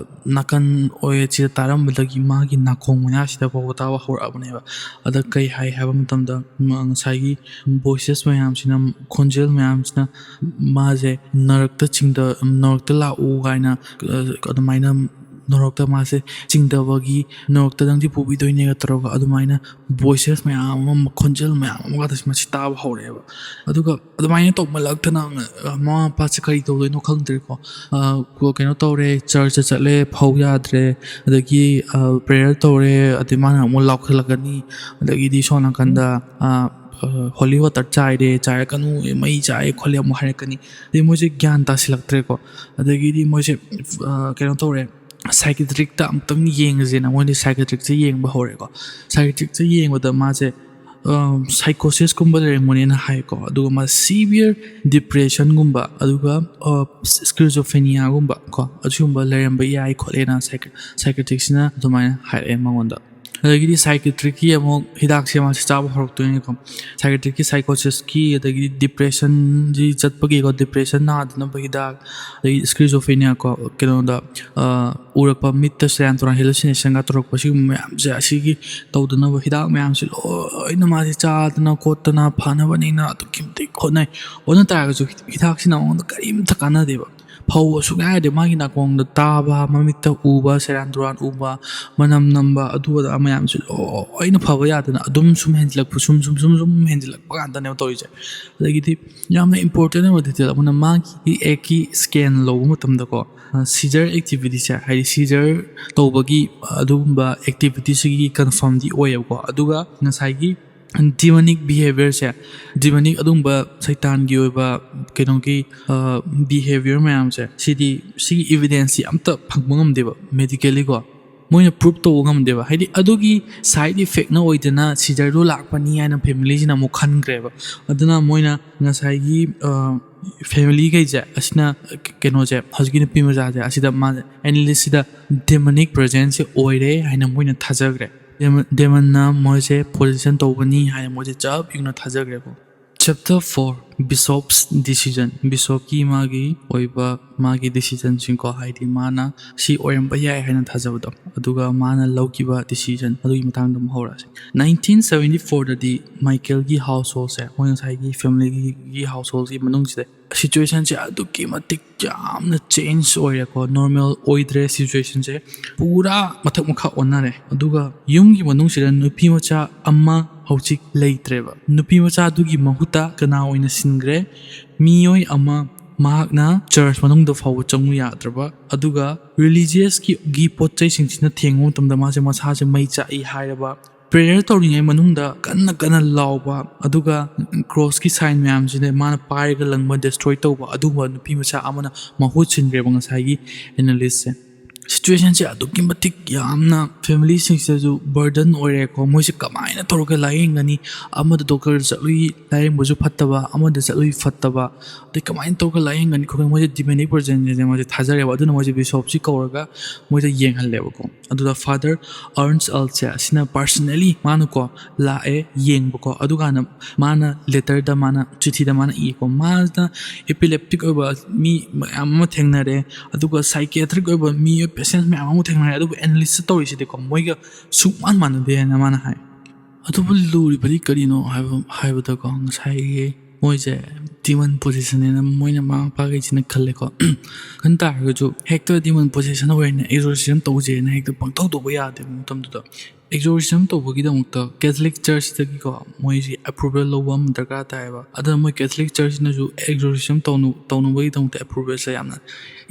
ꯅꯥꯀꯟ ꯑꯣꯏꯁꯤꯗ ꯇꯥꯔꯝꯕꯗꯒꯤ ꯃꯥꯒꯤ ꯅꯥꯀꯣꯡ ꯃꯌꯥꯁꯤꯗ ꯐꯥꯎꯕ ꯇꯥꯕ ꯍꯧꯔꯛꯑꯕꯅꯦꯕ꯫ ꯑꯗ ꯀꯩ ꯍꯥꯏ ꯍꯥꯏꯕ ꯃꯇꯝꯗ, ꯃ-, ꯉꯁꯥꯏꯒꯤ ꯚꯣꯏꯁꯦꯁ ꯃꯌꯥꯝꯁꯤꯅ, ꯈꯣꯟꯖꯦꯜ ꯃꯌꯥꯝꯁꯤꯅ ꯃꯥꯁꯦ ꯅꯔꯛꯇ ꯆꯤꯡꯗ-, ꯅꯔꯛꯇ ꯂꯥꯛꯎ ꯀꯥꯏꯅ, ꯑ, ꯑꯗꯨꯃꯥꯏꯅ ꯅꯔꯛꯇ ꯃꯥꯁꯦ ꯆꯤꯡꯗꯕꯒꯤ, ꯅꯔꯛꯇ ꯅꯪꯗꯤ ꯄꯨꯕꯤꯗꯣꯏꯅꯦꯒ ꯇꯧꯔꯒ ꯑꯗꯨꯃꯥꯏꯅ ꯚꯣꯏꯁꯦꯁ ꯃꯌꯥꯝ ꯑꯃ, ꯈꯣꯟꯖꯦꯜ ꯃꯌꯥꯝ ꯑꯃꯒ ꯃꯁꯤ ꯇꯥꯕ ꯍꯧꯔꯛꯑꯦꯕ꯫ ꯑꯗꯨꯒ ꯑꯗꯨꯃꯥꯏꯅ ꯇꯧꯃꯜꯂꯛꯇꯅ, ꯑ, ꯃꯃꯥ ꯃꯄꯥꯁꯦ ꯀꯔꯤ ꯇꯧꯗꯣꯏꯅꯣ ꯈꯪꯗ꯭ꯔꯦꯀꯣ꯫ ꯑ, ꯀꯣ-, ꯀꯩꯅꯣ ꯇꯧꯔꯦ, ꯆꯔꯆꯇ ꯆꯠꯂꯦ, ꯐꯧ ꯌꯥꯗ꯭ꯔꯦ, ꯑꯗꯒꯤ, ꯑ, ꯄ꯭ꯔꯦꯌꯔ ꯇꯧꯔꯦ, ꯑꯗꯩ ꯃꯥꯅ ꯑꯃꯨꯛ ꯂꯥꯎꯈꯠꯂꯛꯀꯅꯤ, ꯑꯗꯒꯤꯗꯤ ꯁꯣꯝ ꯅꯥꯀꯟꯗ, ꯑ, ꯑ, ꯍꯣꯂꯤ ꯋꯥꯇꯔ ꯆꯥꯏꯔꯦ, ꯆꯥꯏꯔꯛꯀꯅꯨ, ꯃꯩ ꯆꯥꯏ ꯈꯣꯠꯂꯦ ꯑꯃꯨꯛ ꯍꯥꯏꯔꯛꯀꯅꯤ꯫ ꯑꯗꯩ ꯃꯣꯏꯁꯦ ꯒ꯭ꯌꯥꯟ ꯇꯥꯁꯤꯜꯂꯛꯇ꯭ꯔꯦꯀꯣ꯫ ꯑꯗꯒꯤꯗꯤ ꯃꯣꯏꯁꯦ, ꯑ, ꯀꯩꯅꯣ ꯇꯧꯔꯦ, ꯁꯥꯏꯀꯦꯇ꯭ꯔꯤꯛꯇ ꯑꯃꯨꯛꯇꯪ ꯌꯦꯡꯉꯁꯦꯅ ꯃꯣꯏꯅ ꯁꯥꯏꯀꯦꯇ꯭ꯔꯤꯛꯁꯦ ꯌꯦꯡꯕ ꯍꯧꯔꯦꯀꯣ꯫ ꯁꯥꯏꯀꯦꯇ꯭ꯔꯤꯛꯁꯦ ꯌꯦꯡꯕꯗ ꯃꯥꯁꯦ, ꯑ, ꯁꯥꯏꯀꯣꯁꯤꯁꯀꯨꯝꯕ ꯂꯩꯔꯝꯒꯅꯦꯅ ꯍꯥꯏꯀꯣ꯫ ꯑꯗꯨꯒ ꯃꯥ ꯁꯤꯚꯤꯌꯔ ꯗꯤꯄ꯭ꯔꯦꯁꯟꯒꯨꯝꯕ, ꯑꯗꯨꯒ, ꯑ, ꯁ꯭ꯀꯤꯖꯣꯐ꯭ꯔꯦꯅꯤꯌꯥꯒꯨꯝꯕ ꯀꯣ, ꯑꯁꯤꯒꯨꯝꯕ ꯂꯩꯔꯝꯕ ꯌꯥꯏ ꯈꯣꯠꯂꯦꯅ ꯁꯥꯏꯀꯦ-, ꯁꯥꯏꯀꯦꯇ꯭ꯔꯤꯛꯁꯤꯅ ꯑꯗꯨꯃꯥꯏꯅ ꯍꯥꯏꯔꯛꯑꯦ ꯃꯉꯣꯟꯗ꯫ ꯑꯗꯒꯤꯗꯤ ꯁꯥꯏꯀꯦꯇ꯭ꯔꯤꯛꯀꯤ ꯑꯃꯨꯛ ꯍꯤꯗꯥꯛꯁꯦ ꯃꯥꯁꯦ ꯆꯥꯕ ꯍꯧꯔꯛꯇꯣꯏꯅꯤꯀꯣ꯫ ꯁꯥꯏꯀꯦꯇ꯭ꯔꯤꯛꯀꯤ, ꯁꯥꯏꯀꯣꯁꯤꯁꯀꯤ, ꯑꯗꯒꯤꯗꯤ ꯗꯤꯄ꯭ꯔꯦꯁꯟꯁꯤ ꯆꯠꯄꯒꯤꯀꯣ, ꯗꯤꯄ꯭ꯔꯦꯁꯟ ꯅꯥꯗꯅꯕ ꯍꯤꯗꯥꯛ, ꯑꯗꯒꯤ ꯁ꯭ꯀꯤꯖꯣꯐ꯭ꯔꯦꯅꯤꯌꯥ ꯀꯣ, ꯀꯩꯅꯣꯗ, ꯑ, ꯎꯔꯛꯄ, ꯃꯤꯠꯇ ꯁꯦꯔꯥꯟ ꯇꯨꯔꯥꯟ ꯍꯦꯂꯨꯁꯤꯅꯦꯁꯟꯒ ꯇꯧꯔꯛꯄ, ꯁꯤꯒꯨꯝꯕ ꯃꯌꯥꯝꯁꯦ, ꯑꯁꯤꯒꯤ ꯇꯧꯗꯅꯕ ꯍꯤꯗꯥꯛ ꯃꯌꯥꯝꯁꯦ ꯂꯣꯏꯅ ꯃꯥꯁꯦ ꯆꯥꯗꯅ ꯈꯣꯠꯇꯅ ꯐꯅꯕꯅꯤꯅ ꯑꯗꯨꯛꯀꯤ ꯃꯇꯤꯛ ꯍꯣꯠꯅꯩ꯫ ꯍꯣꯠꯅ ꯇꯥꯔꯒꯁꯨ ꯍꯤꯗꯥꯛꯁꯤꯅ ꯃꯉꯣꯟꯗ ꯀꯔꯤꯝꯇ ꯀꯥꯟꯅꯗꯦꯕ꯫ ꯐꯧꯕ ꯁꯨꯡꯌꯥ ꯌꯥꯗꯦ꯫ ꯃꯥꯒꯤ ꯅꯥꯀꯣꯡꯗ ꯇꯥꯕ, ꯃꯃꯤꯠꯇ ꯎꯕ, ꯁꯦꯔꯥꯟ ꯇꯨꯔꯥꯟ ꯎꯕ, ꯃꯅꯝ ꯅꯝꯕ, ꯑꯗꯨ ꯑꯗꯥ ꯃꯌꯥꯝꯁꯦ ꯂꯣꯏꯅ ꯐꯕ ꯌꯥꯗꯅ ꯑꯗꯨꯝ ꯁꯨꯝ ꯍꯦꯟꯖꯤꯜꯂꯛꯄ, ꯁꯨꯝ, ꯁꯨꯝ, ꯁꯨꯝ, ꯁꯨꯝ ꯍꯦꯟꯖꯤꯜꯂꯛꯄ ꯉꯥꯛꯇꯅꯦꯕ ꯇꯧꯔꯤꯁꯦ꯫ ꯑꯗꯒꯤꯗꯤ ꯌꯥꯝꯅ ꯏꯝꯄꯣꯔꯇꯦꯟ ꯑꯣꯏꯕ ꯗꯤꯇꯦꯜ ꯑꯃꯅ, ꯃꯥꯒꯤ ꯑꯦꯛꯀꯤ ꯁ꯭ꯀꯦꯟ ꯂꯧꯕ ꯃꯇꯝꯗꯀꯣ, ꯑ, ꯁꯤꯖꯔ ꯑꯦꯛꯇꯤꯚꯤꯇꯤꯁꯦ, ꯍꯥꯏꯗꯤ ꯁꯤꯖꯔ ꯇꯧꯕꯒꯤ ꯑꯗꯨꯒꯨꯝꯕ ꯑꯦꯛꯇꯤꯚꯤꯇꯤꯁꯤꯒꯤ ꯀꯟꯐꯥꯔꯝꯗꯤ ꯑꯣꯏꯌꯦꯕꯀꯣ꯫ ꯑꯗꯨꯒ ꯉꯁꯥꯏꯒꯤ ꯗꯤꯃꯣꯅꯤꯛ ꯕꯤꯍꯦꯕꯤꯌꯔꯁꯦ, ꯗꯤꯃꯣꯅꯤꯛ ꯑꯗꯨꯒꯨꯝꯕ ꯁꯩꯇꯥꯟꯒꯤ ꯑꯣꯏꯕ ꯀꯩꯅꯣꯒꯤ, ꯑ, ꯕꯤꯍꯦꯕꯤꯌꯔ ꯃꯌꯥꯝꯁꯦ, ꯁꯤꯗꯤ, ꯁꯤꯒꯤ ꯏꯚꯤꯗꯦꯟꯁꯁꯤ ꯑꯝꯇ ꯐꯪꯕ ꯉꯝꯗꯦꯕ ꯃꯦꯗꯤꯀꯦꯜꯂꯤꯀꯣ꯫ ꯃꯣꯏꯅ ꯄ꯭ꯔꯨꯞ ꯇꯧꯕ ꯉꯝꯗꯦꯕ꯫ ꯍꯥꯏꯗꯤ ꯑꯗꯨꯒꯤ ꯁꯥꯏꯠ ꯏꯐꯦꯛꯅ ꯑꯣꯏꯗꯅ ꯁꯤꯖꯔꯗꯣ ꯂꯥꯛꯄꯅꯤ ꯍꯥꯏꯅ ꯐꯦꯃꯤꯂꯤꯁꯤꯅ ꯑꯃꯨꯛ ꯈꯟꯈ꯭ꯔꯦꯕ꯫ ꯑꯗꯨꯅ ꯃꯣꯏꯅ ꯉꯁꯥꯏꯒꯤ, ꯑ, ꯐꯦꯃꯤꯂꯤꯈꯩꯁꯦ ꯑꯁꯤꯅ, ꯀꯩꯅꯣꯁꯦ, ꯍꯧꯖꯤꯛꯀꯤ ꯅꯨꯄꯤ ꯃꯆꯥꯁꯦ ꯑꯁꯤꯗ ꯃꯥ ꯑꯦꯅꯥꯂꯤꯁꯁꯤꯗ ꯗꯦꯃꯣꯅꯤꯛ ꯄ꯭ꯔꯦꯖꯦꯟꯁꯁꯦ ꯑꯣꯏꯔꯦ ꯍꯥꯏꯅ ꯃꯣꯏꯅ ꯊꯥꯖꯈ꯭ꯔꯦ꯫ ꯗꯦꯃꯟꯅ ꯃꯣꯏꯁꯦ ꯄꯣꯖꯤꯁꯟ ꯇꯧꯕꯅꯤ ꯍꯥꯏꯅ ꯃꯣꯏꯁꯦ ꯆꯞ ꯌꯨꯡꯅ ꯊꯥꯖꯈ꯭ꯔꯦꯕ꯫ Chapter four, Bishop's decision. ꯕꯤꯁꯣꯞꯀꯤ ꯃꯥꯒꯤ ꯑꯣꯏꯕ ꯃꯥꯒꯤ ꯗꯤꯁꯤꯖꯟꯁꯤꯡꯀꯣ, ꯍꯥꯏꯗꯤ ꯃꯥꯅ ꯁꯤ ꯑꯣꯏꯔꯝꯕ ꯌꯥꯏ ꯍꯥꯏꯅ ꯊꯥꯖꯕꯗꯣ, ꯑꯗꯨꯒ ꯃꯥꯅ ꯂꯧꯈꯤꯕ ꯗꯤꯁꯤꯖꯟ ꯑꯗꯨꯒꯤ ꯃꯇꯥꯡꯗ ꯑꯃꯨꯛ ꯍꯧꯔꯛꯑꯁꯦ꯫ ꯅꯥꯏꯟꯇꯤꯟ ꯁꯕꯦꯟꯇꯤ ꯐꯣꯔꯗꯗꯤ ꯃꯥꯏꯀꯦꯜꯒꯤ ꯍꯥꯎꯁ ꯍꯣꯜꯁꯦ, ꯃꯣꯏ ꯉꯁꯥꯏꯒꯤ ꯐꯦꯃꯤꯂꯤꯒꯤ ꯍꯥꯎꯁ ꯍꯣꯜꯒꯤ ꯃꯅꯨꯡꯁꯤꯗ ꯁꯤꯆꯨꯋꯦꯁꯟꯁꯦ ꯑꯗꯨꯛꯀꯤ ꯃꯇꯤꯛ ꯌꯥꯝꯅ ꯆꯦꯟꯖ ꯑꯣꯏꯔꯦꯀꯣ꯫ ꯅꯣꯔꯃꯦꯜ ꯑꯣꯏꯗ꯭ꯔꯦ, ꯁꯤꯆꯨꯋꯦꯁꯟꯁꯦ ꯄꯨꯔꯥ ꯃꯊꯛ ꯃꯈꯥ ꯑꯣꯟꯅꯔꯦ꯫ ꯑꯗꯨꯒ ꯌꯨꯝꯒꯤ ꯃꯅꯨꯡꯁꯤꯗ ꯅꯨꯄꯤ ꯃꯆꯥ ꯑꯃ ꯍꯧꯖꯤꯛ ꯂꯩꯇ꯭ꯔꯦꯕ꯫ ꯅꯨꯄꯤ ꯃꯆꯥ ꯑꯗꯨꯒꯤ ꯃꯍꯨꯠꯇ ꯀꯅꯥ ꯑꯣꯏꯅ ꯁꯤꯟꯈ꯭ꯔꯦ? ꯃꯤꯑꯣꯏ ꯑꯃ, ꯃꯍꯥꯛꯅ ꯆꯔꯆ ꯃꯅꯨꯡꯗ ꯐꯥꯎꯕ ꯆꯪꯉꯨ ꯌꯥꯗ꯭ꯔꯕ, ꯑꯗꯨꯒ ꯔꯤꯂꯤꯖꯤꯌꯁꯀꯤ ꯒꯤ ꯄꯣꯠ ꯆꯩꯁꯤꯡꯁꯤꯅ ꯊꯦꯡꯕ ꯃꯇꯝꯗ ꯃꯥꯁꯦ ꯃꯁꯥꯁꯦ ꯃꯩ ꯆꯥꯛꯏ ꯍꯥꯏꯔꯕ, ꯄ꯭ꯔꯦꯌꯔ ꯇꯧꯔꯤꯉꯩ ꯃꯅꯨꯡꯗ ꯀꯟꯅ ꯀꯟꯅ ꯂꯥꯎꯕ, ꯑꯗꯨꯒ ꯀ꯭ꯔꯣꯁꯀꯤ ꯁꯥꯏꯟ ꯃꯌꯥꯝꯁꯤꯅ ꯃꯥꯅ ꯄꯥꯏꯔꯒ ꯂꯪꯕ, ꯗꯦꯁꯇ꯭ꯔꯣꯏ ꯇꯧꯕ, ꯑꯗꯨꯒꯨꯝꯕ ꯅꯨꯄꯤ ꯃꯆꯥ ꯑꯃꯅ ꯃꯍꯨꯠ ꯁꯤꯟꯈ꯭ꯔꯦꯕ ꯉꯁꯥꯏꯒꯤ ꯑꯦꯅꯥꯂꯤꯁꯁꯦ꯫ ꯁꯤꯆꯨꯋꯦꯁꯟꯁꯦ ꯑꯗꯨꯛꯀꯤ ꯃꯇꯤꯛ ꯌꯥꯝꯅ ꯐꯦꯃꯤꯂꯤꯁꯤꯡꯁꯤꯗꯁꯨ ꯕꯔꯗꯟ ꯑꯣꯏꯔꯦꯀꯣ꯫ ꯃꯣꯏꯁꯦ ꯀꯃꯥꯏꯅ ꯇꯧꯔꯒ ꯂꯥꯏꯌꯦꯡꯒꯅꯤ? ꯑꯃꯗ ꯗꯣꯛꯇꯔꯗ ꯆꯠꯂꯨꯏ, ꯂꯥꯏꯌꯦꯡꯕꯁꯨ ꯐꯠꯇꯕ, ꯑꯃꯗ ꯆꯠꯂꯨꯏ, ꯐꯠꯇꯕ, ꯑꯗꯩ ꯀꯃꯥꯏꯅ ꯇꯧꯔꯒ ꯂꯥꯏꯌꯦꯡꯒꯅꯤ ꯈꯣꯠꯀꯅꯤ? ꯃꯣꯏꯁꯦ ꯗꯤꯃꯣꯅꯤꯛ ꯄ꯭ꯔꯖꯦꯟꯁꯁꯦ ꯃꯣꯏꯁꯦ ꯊꯥꯖꯔꯦꯕ꯫ ꯑꯗꯨꯅ ꯃꯣꯏꯁꯦ ꯕꯤꯁꯣꯞꯁꯤ ꯀꯧꯔꯒ ꯃꯣꯏꯗ ꯌꯦꯡꯍꯜꯂꯦꯕꯀꯣ꯫ ꯑꯗꯨꯗ ꯐꯥꯗꯔ ꯑꯔꯟꯁ ꯑꯜꯁꯦ ꯑꯁꯤꯅ ꯄꯥꯔꯁꯅꯦꯂꯤ ꯃꯥꯅꯀꯣ ꯂꯥꯛꯑꯦ ꯌꯦꯡꯕꯀꯣ꯫ ꯑꯗꯨꯀꯥꯟꯗ ꯃꯥꯅ ꯂꯦꯇꯔꯗ, ꯃꯥꯅ ꯆꯤꯊꯤꯗ ꯃꯥꯅ ꯏꯀꯣ, ꯃꯥꯅ ꯏꯄꯤꯂꯦꯞꯇꯤꯛ ꯑꯣꯏꯕ ꯃꯤ ꯃꯌꯥꯝ ꯑꯃ ꯊꯦꯡꯅꯔꯦ, ꯑꯗꯨꯒ ꯁꯥꯏꯀꯤꯌꯥꯇ꯭ꯔꯤꯛ ꯑꯣꯏꯕ ꯃꯤ ꯄꯦꯁꯦꯟꯁ ꯃꯌꯥꯝ ꯑꯃ ꯊꯦꯡꯅꯔꯦ, ꯑꯗꯨꯕꯨ ꯑꯦꯅꯥꯂꯤꯁꯇ ꯇꯧꯔꯤꯁꯤꯗꯤꯀꯣ, ꯃꯣꯏꯒ ꯁꯨꯡꯃꯥꯟ ꯃꯥꯟꯅꯗꯦ ꯍꯥꯏꯅ ꯃꯥꯅ ꯍꯥꯏ꯫ ꯑꯗꯨꯕꯨ ꯂꯨꯔꯤꯕꯗꯤ ꯀꯔꯤꯅꯣ ꯍꯥꯏꯕ, ꯍꯥꯏꯕꯗꯀꯣ, ꯉꯁꯥꯏꯒꯤ ꯃꯣꯏꯁꯦ ꯗꯤꯃꯟ ꯄꯣꯖꯤꯁꯟꯅꯦꯅ ꯃꯣꯏꯅ ꯃꯃꯥ ꯃꯄꯥꯈꯩꯁꯤꯅ ꯈꯜꯂꯦꯀꯣ꯫ ꯈꯟ ꯇꯥꯔꯒꯁꯨ ꯍꯦꯛꯇ ꯗꯤꯃꯟ ꯄꯣꯖꯤꯁꯟ ꯑꯣꯏꯔꯦꯅ ꯑꯦꯛꯖꯣꯔꯁꯤꯖꯝ ꯇꯧꯁꯦꯅ ꯍꯦꯛꯇ ꯄꯪꯇꯧ ꯇꯧꯕ ꯌꯥꯗꯦꯕ ꯃꯇꯝꯗꯨꯗ꯫ ꯑꯦꯛꯖꯣꯔꯁꯤꯖꯝ ꯇꯧꯕꯒꯤꯗꯃꯛꯇ ꯀꯦꯊꯂꯤꯛ ꯆꯔꯆꯇꯒꯤꯀꯣ ꯃꯣꯏꯁꯤ ꯑꯦꯄ꯭ꯔꯨꯚꯦꯜ ꯂꯧꯕ ꯑꯃ ꯗꯔꯀꯥꯔ ꯇꯥꯏꯌꯦꯕ꯫ ꯑꯗꯨꯅ ꯃꯣꯏ ꯀꯦꯊꯂꯤꯛ ꯆꯔꯆꯁꯤꯅꯁꯨ ꯑꯦꯛꯖꯣꯔꯁꯤꯖꯝ ꯇꯧꯅ-, ꯇꯧꯅꯕꯒꯤꯗꯃꯛꯇ ꯑꯦꯄ꯭ꯔꯨꯚꯦꯜꯁꯦ ꯌꯥꯝꯅ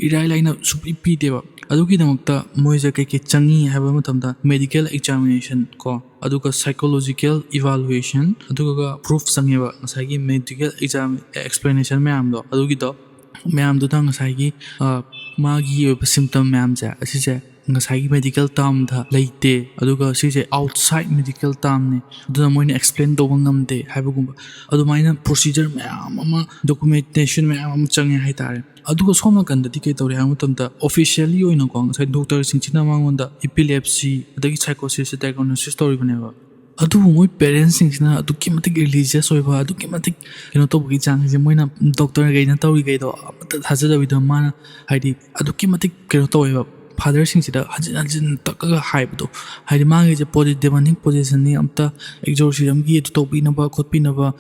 ꯏꯔꯥꯏ ꯂꯥꯏꯅ ꯁꯨꯡꯄꯤ ꯄꯤꯗꯦꯕ꯫ ꯑꯗꯨꯒꯤꯗꯃꯛꯇ ꯃꯣꯏꯁꯦ ꯀꯩꯀꯩ ꯆꯪꯉꯤ ꯍꯥꯏꯕ ꯃꯇꯝꯗ ꯃꯦꯗꯤꯀꯦꯜ ꯑꯦꯛꯖꯥꯃꯤꯅꯦꯁꯟ ꯀꯣ, ꯑꯗꯨꯒ ꯁꯥꯏꯀꯣꯂꯣꯖꯤꯀꯦꯜ ꯏꯚꯥꯂꯨꯋꯦꯁꯟ, ꯑꯗꯨꯒ ꯄ꯭ꯔꯨꯐ ꯆꯪꯉꯦꯕ꯫ ꯉꯁꯥꯏꯒꯤ ꯃꯦꯗꯤꯀꯦꯜ ꯑꯦꯛꯖꯥꯝ ꯑꯦꯛꯁꯄ꯭ꯂꯦꯅꯦꯁꯟ ꯃꯌꯥꯝꯗꯣ, ꯑꯗꯨꯒꯤꯗꯣ ꯃꯌꯥꯝꯗꯨꯗ ꯉꯁꯥꯏꯒꯤ, ꯑ, ꯃꯥꯒꯤ ꯑꯣꯏꯕ ꯁꯤꯝꯇꯝ ꯃꯌꯥꯝꯁꯦ ꯑꯁꯤꯁꯦ ꯉꯁꯥꯏꯒꯤ medical termꯗ ꯂꯩꯇꯦ, ꯑꯗꯨꯒ ꯁꯤꯁꯦ outside medical termꯅꯤ, ꯑꯗꯨꯅ ꯃꯣꯏꯅ explain ꯇꯧꯕ ꯉꯝꯗꯦ ꯍꯥꯏꯕꯒꯨꯝꯕ ꯑꯗꯨꯃꯥꯏꯅ procedure ꯃꯌꯥꯝ ꯑꯃ, documentation ꯃꯌꯥꯝ ꯑꯃ ꯆꯪꯉꯦ ꯍꯥꯏꯇꯥꯔꯦ꯫ ꯑꯗꯨꯒ ꯁꯣꯝ ꯅꯥꯀꯟꯗꯗꯤ ꯀꯩ ꯇꯧꯔꯦ ꯍꯥꯏꯕ ꯃꯇꯝꯗ, officially ꯑꯣꯏꯅꯀꯣ, ꯉꯁꯥꯏ doctorꯁꯤꯡꯁꯤꯅ ꯃꯉꯣꯟꯗ epilepsy ꯑꯗꯒꯤ psychosisꯁꯦ diagnosis ꯇꯧꯔꯤꯕꯅꯦꯕ꯫ ꯑꯗꯨꯕꯨ ꯃꯣꯏ parentsꯁꯤꯡꯁꯤꯅ ꯑꯗꯨꯛꯀꯤ ꯃꯇꯤꯛ religious ꯑꯣꯏꯕ, ꯑꯗꯨꯛꯀꯤ ꯃꯇꯤꯛ ꯀꯩꯅꯣ ꯇꯧꯕꯒꯤ ꯆꯥꯡꯁꯦ, ꯃꯣꯏꯅ doctorꯈꯩꯅ ꯇꯧꯔꯤꯈꯩꯗꯣ ꯑꯃꯠꯇ ꯊꯥꯖꯗꯕꯤꯗ, ꯃꯥꯅ ꯍꯥꯏꯗꯤ ꯑꯗꯨꯛꯀꯤ ꯃꯇꯤꯛ ꯀꯩꯅꯣ ꯇꯧꯋꯦꯕ, fatherꯁꯤꯡꯁꯤꯗ ꯍꯟꯖꯤꯟ ꯍꯟꯖꯤꯟ ꯇꯛꯑꯒ ꯍꯥꯏꯕꯗꯣ, ꯍꯥꯏꯗꯤ ꯃꯥꯒꯤꯁꯦ posi-, demonic possessionꯅꯤ, ꯑꯝꯇ exorcismꯒꯤ ꯑꯗꯨ ꯇꯧꯕꯤꯅꯕ ꯈꯣꯠꯄꯤꯅꯕ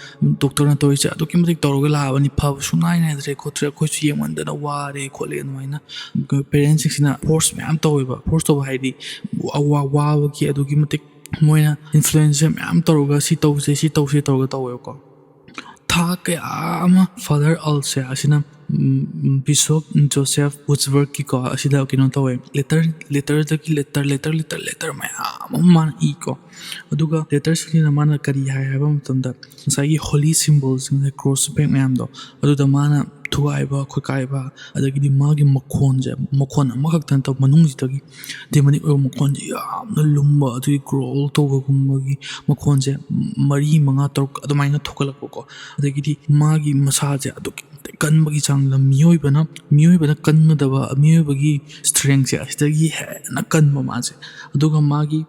doctorꯅ ꯇꯧꯔꯤꯁꯦ ꯑꯗꯨꯛꯀꯤ ꯃꯇꯤꯛ ꯇꯧꯔꯒ ꯂꯥꯛꯑꯕꯅꯤ, ꯐꯕ ꯁꯨꯡꯅꯥꯏ ꯅꯥꯏꯗ꯭ꯔꯦ ꯈꯣꯠꯇ꯭ꯔꯦ, ꯑꯩꯈꯣꯏꯁꯨ ꯌꯦꯡꯃꯟꯗꯅ ꯋꯥꯔꯦ ꯈꯣꯠꯂꯦ꯫ ꯑꯗꯨꯃꯥꯏꯅ parentsꯁꯤꯡꯁꯤꯅ force ꯃꯌꯥꯝ ꯇꯧꯋꯦꯕ꯫ Force ꯇꯧꯕ ꯍꯥꯏꯗꯤ ꯋꯥ-, ꯋꯥꯕꯒꯤ ꯑꯗꯨꯛꯀꯤ ꯃꯇꯤꯛ ꯃꯣꯏꯅ influence ꯃꯌꯥꯝ ꯇꯧꯔꯒ, "ꯁꯤ ꯇꯧꯁꯦ, ꯁꯤ ꯇꯧꯁꯦ" ꯇꯧꯔꯒ ꯇꯧꯋꯦꯕꯀꯣ꯫ ꯊꯥ ꯀꯌꯥ ꯑꯃ Father Alse ꯑꯁꯤꯅ, ꯎꯝ, Bishop Joseph Wurzburgꯀꯤꯀꯣ, ꯑꯁꯤꯗ ꯀꯩꯅꯣ ꯇꯧꯋꯦ, letter, letterꯗꯒꯤ letter, letter, letter, letter ꯃꯌꯥꯝ ꯑꯃ ꯃꯥꯅ ꯏꯀꯣ꯫ ꯑꯗꯨꯒ letterꯁꯤꯡꯁꯤꯅ ꯃꯥꯅ ꯀꯔꯤ ꯍꯥꯏ ꯍꯥꯏꯕ ꯃꯇꯝꯗ, ꯉꯁꯥꯏꯒꯤ holy symbolꯁꯤꯡꯁꯦ, cross effect ꯃꯌꯥꯝꯗꯣ, ꯑꯗꯨꯗ ꯃꯥꯅ ꯊꯨꯒꯥꯏꯕ ꯈꯣꯠꯀꯥꯏꯕ, ꯑꯗꯒꯤꯗꯤ ꯃꯥꯒꯤ ꯃꯈꯣꯟꯁꯦ, ꯃꯈꯣꯟ ꯑꯃꯈꯛꯇ ꯅꯠꯇꯕ, ꯃꯅꯨꯡꯁꯤꯗꯒꯤ demonic ꯑꯣꯏꯕ ꯃꯈꯣꯟꯁꯦ ꯌꯥꯝꯅ ꯂꯨꯝꯕ, ꯑꯗꯨꯒꯤ growl ꯇꯧꯕꯒꯨꯝꯕꯒꯤ ꯃꯈꯣꯟꯁꯦ ꯃꯔꯤ, ꯃꯉꯥ, ꯇꯔꯨꯛ ꯑꯗꯨꯃꯥꯏꯅ ꯊꯣꯛꯒꯠꯂꯛꯄꯀꯣ꯫ ꯑꯗꯒꯤꯗꯤ ꯃꯥꯒꯤ ꯃꯁꯥꯁꯦ ꯑꯗꯨꯛꯀꯤ ꯃꯇꯤꯛ ꯀꯟꯕꯒꯤ ꯆꯥꯡꯗ, ꯃꯤꯑꯣꯏꯕꯅ, ꯃꯤꯑꯣꯏꯕꯅ ꯀꯟꯒꯗꯕ ꯃꯤꯑꯣꯏꯕꯒꯤ strengthꯁꯦ ꯑꯁꯤꯗꯒꯤ ꯍꯦꯟꯅ ꯀꯟꯕ ꯃꯥꯁꯦ꯫ ꯑꯗꯨꯒ ꯃꯥꯒꯤ,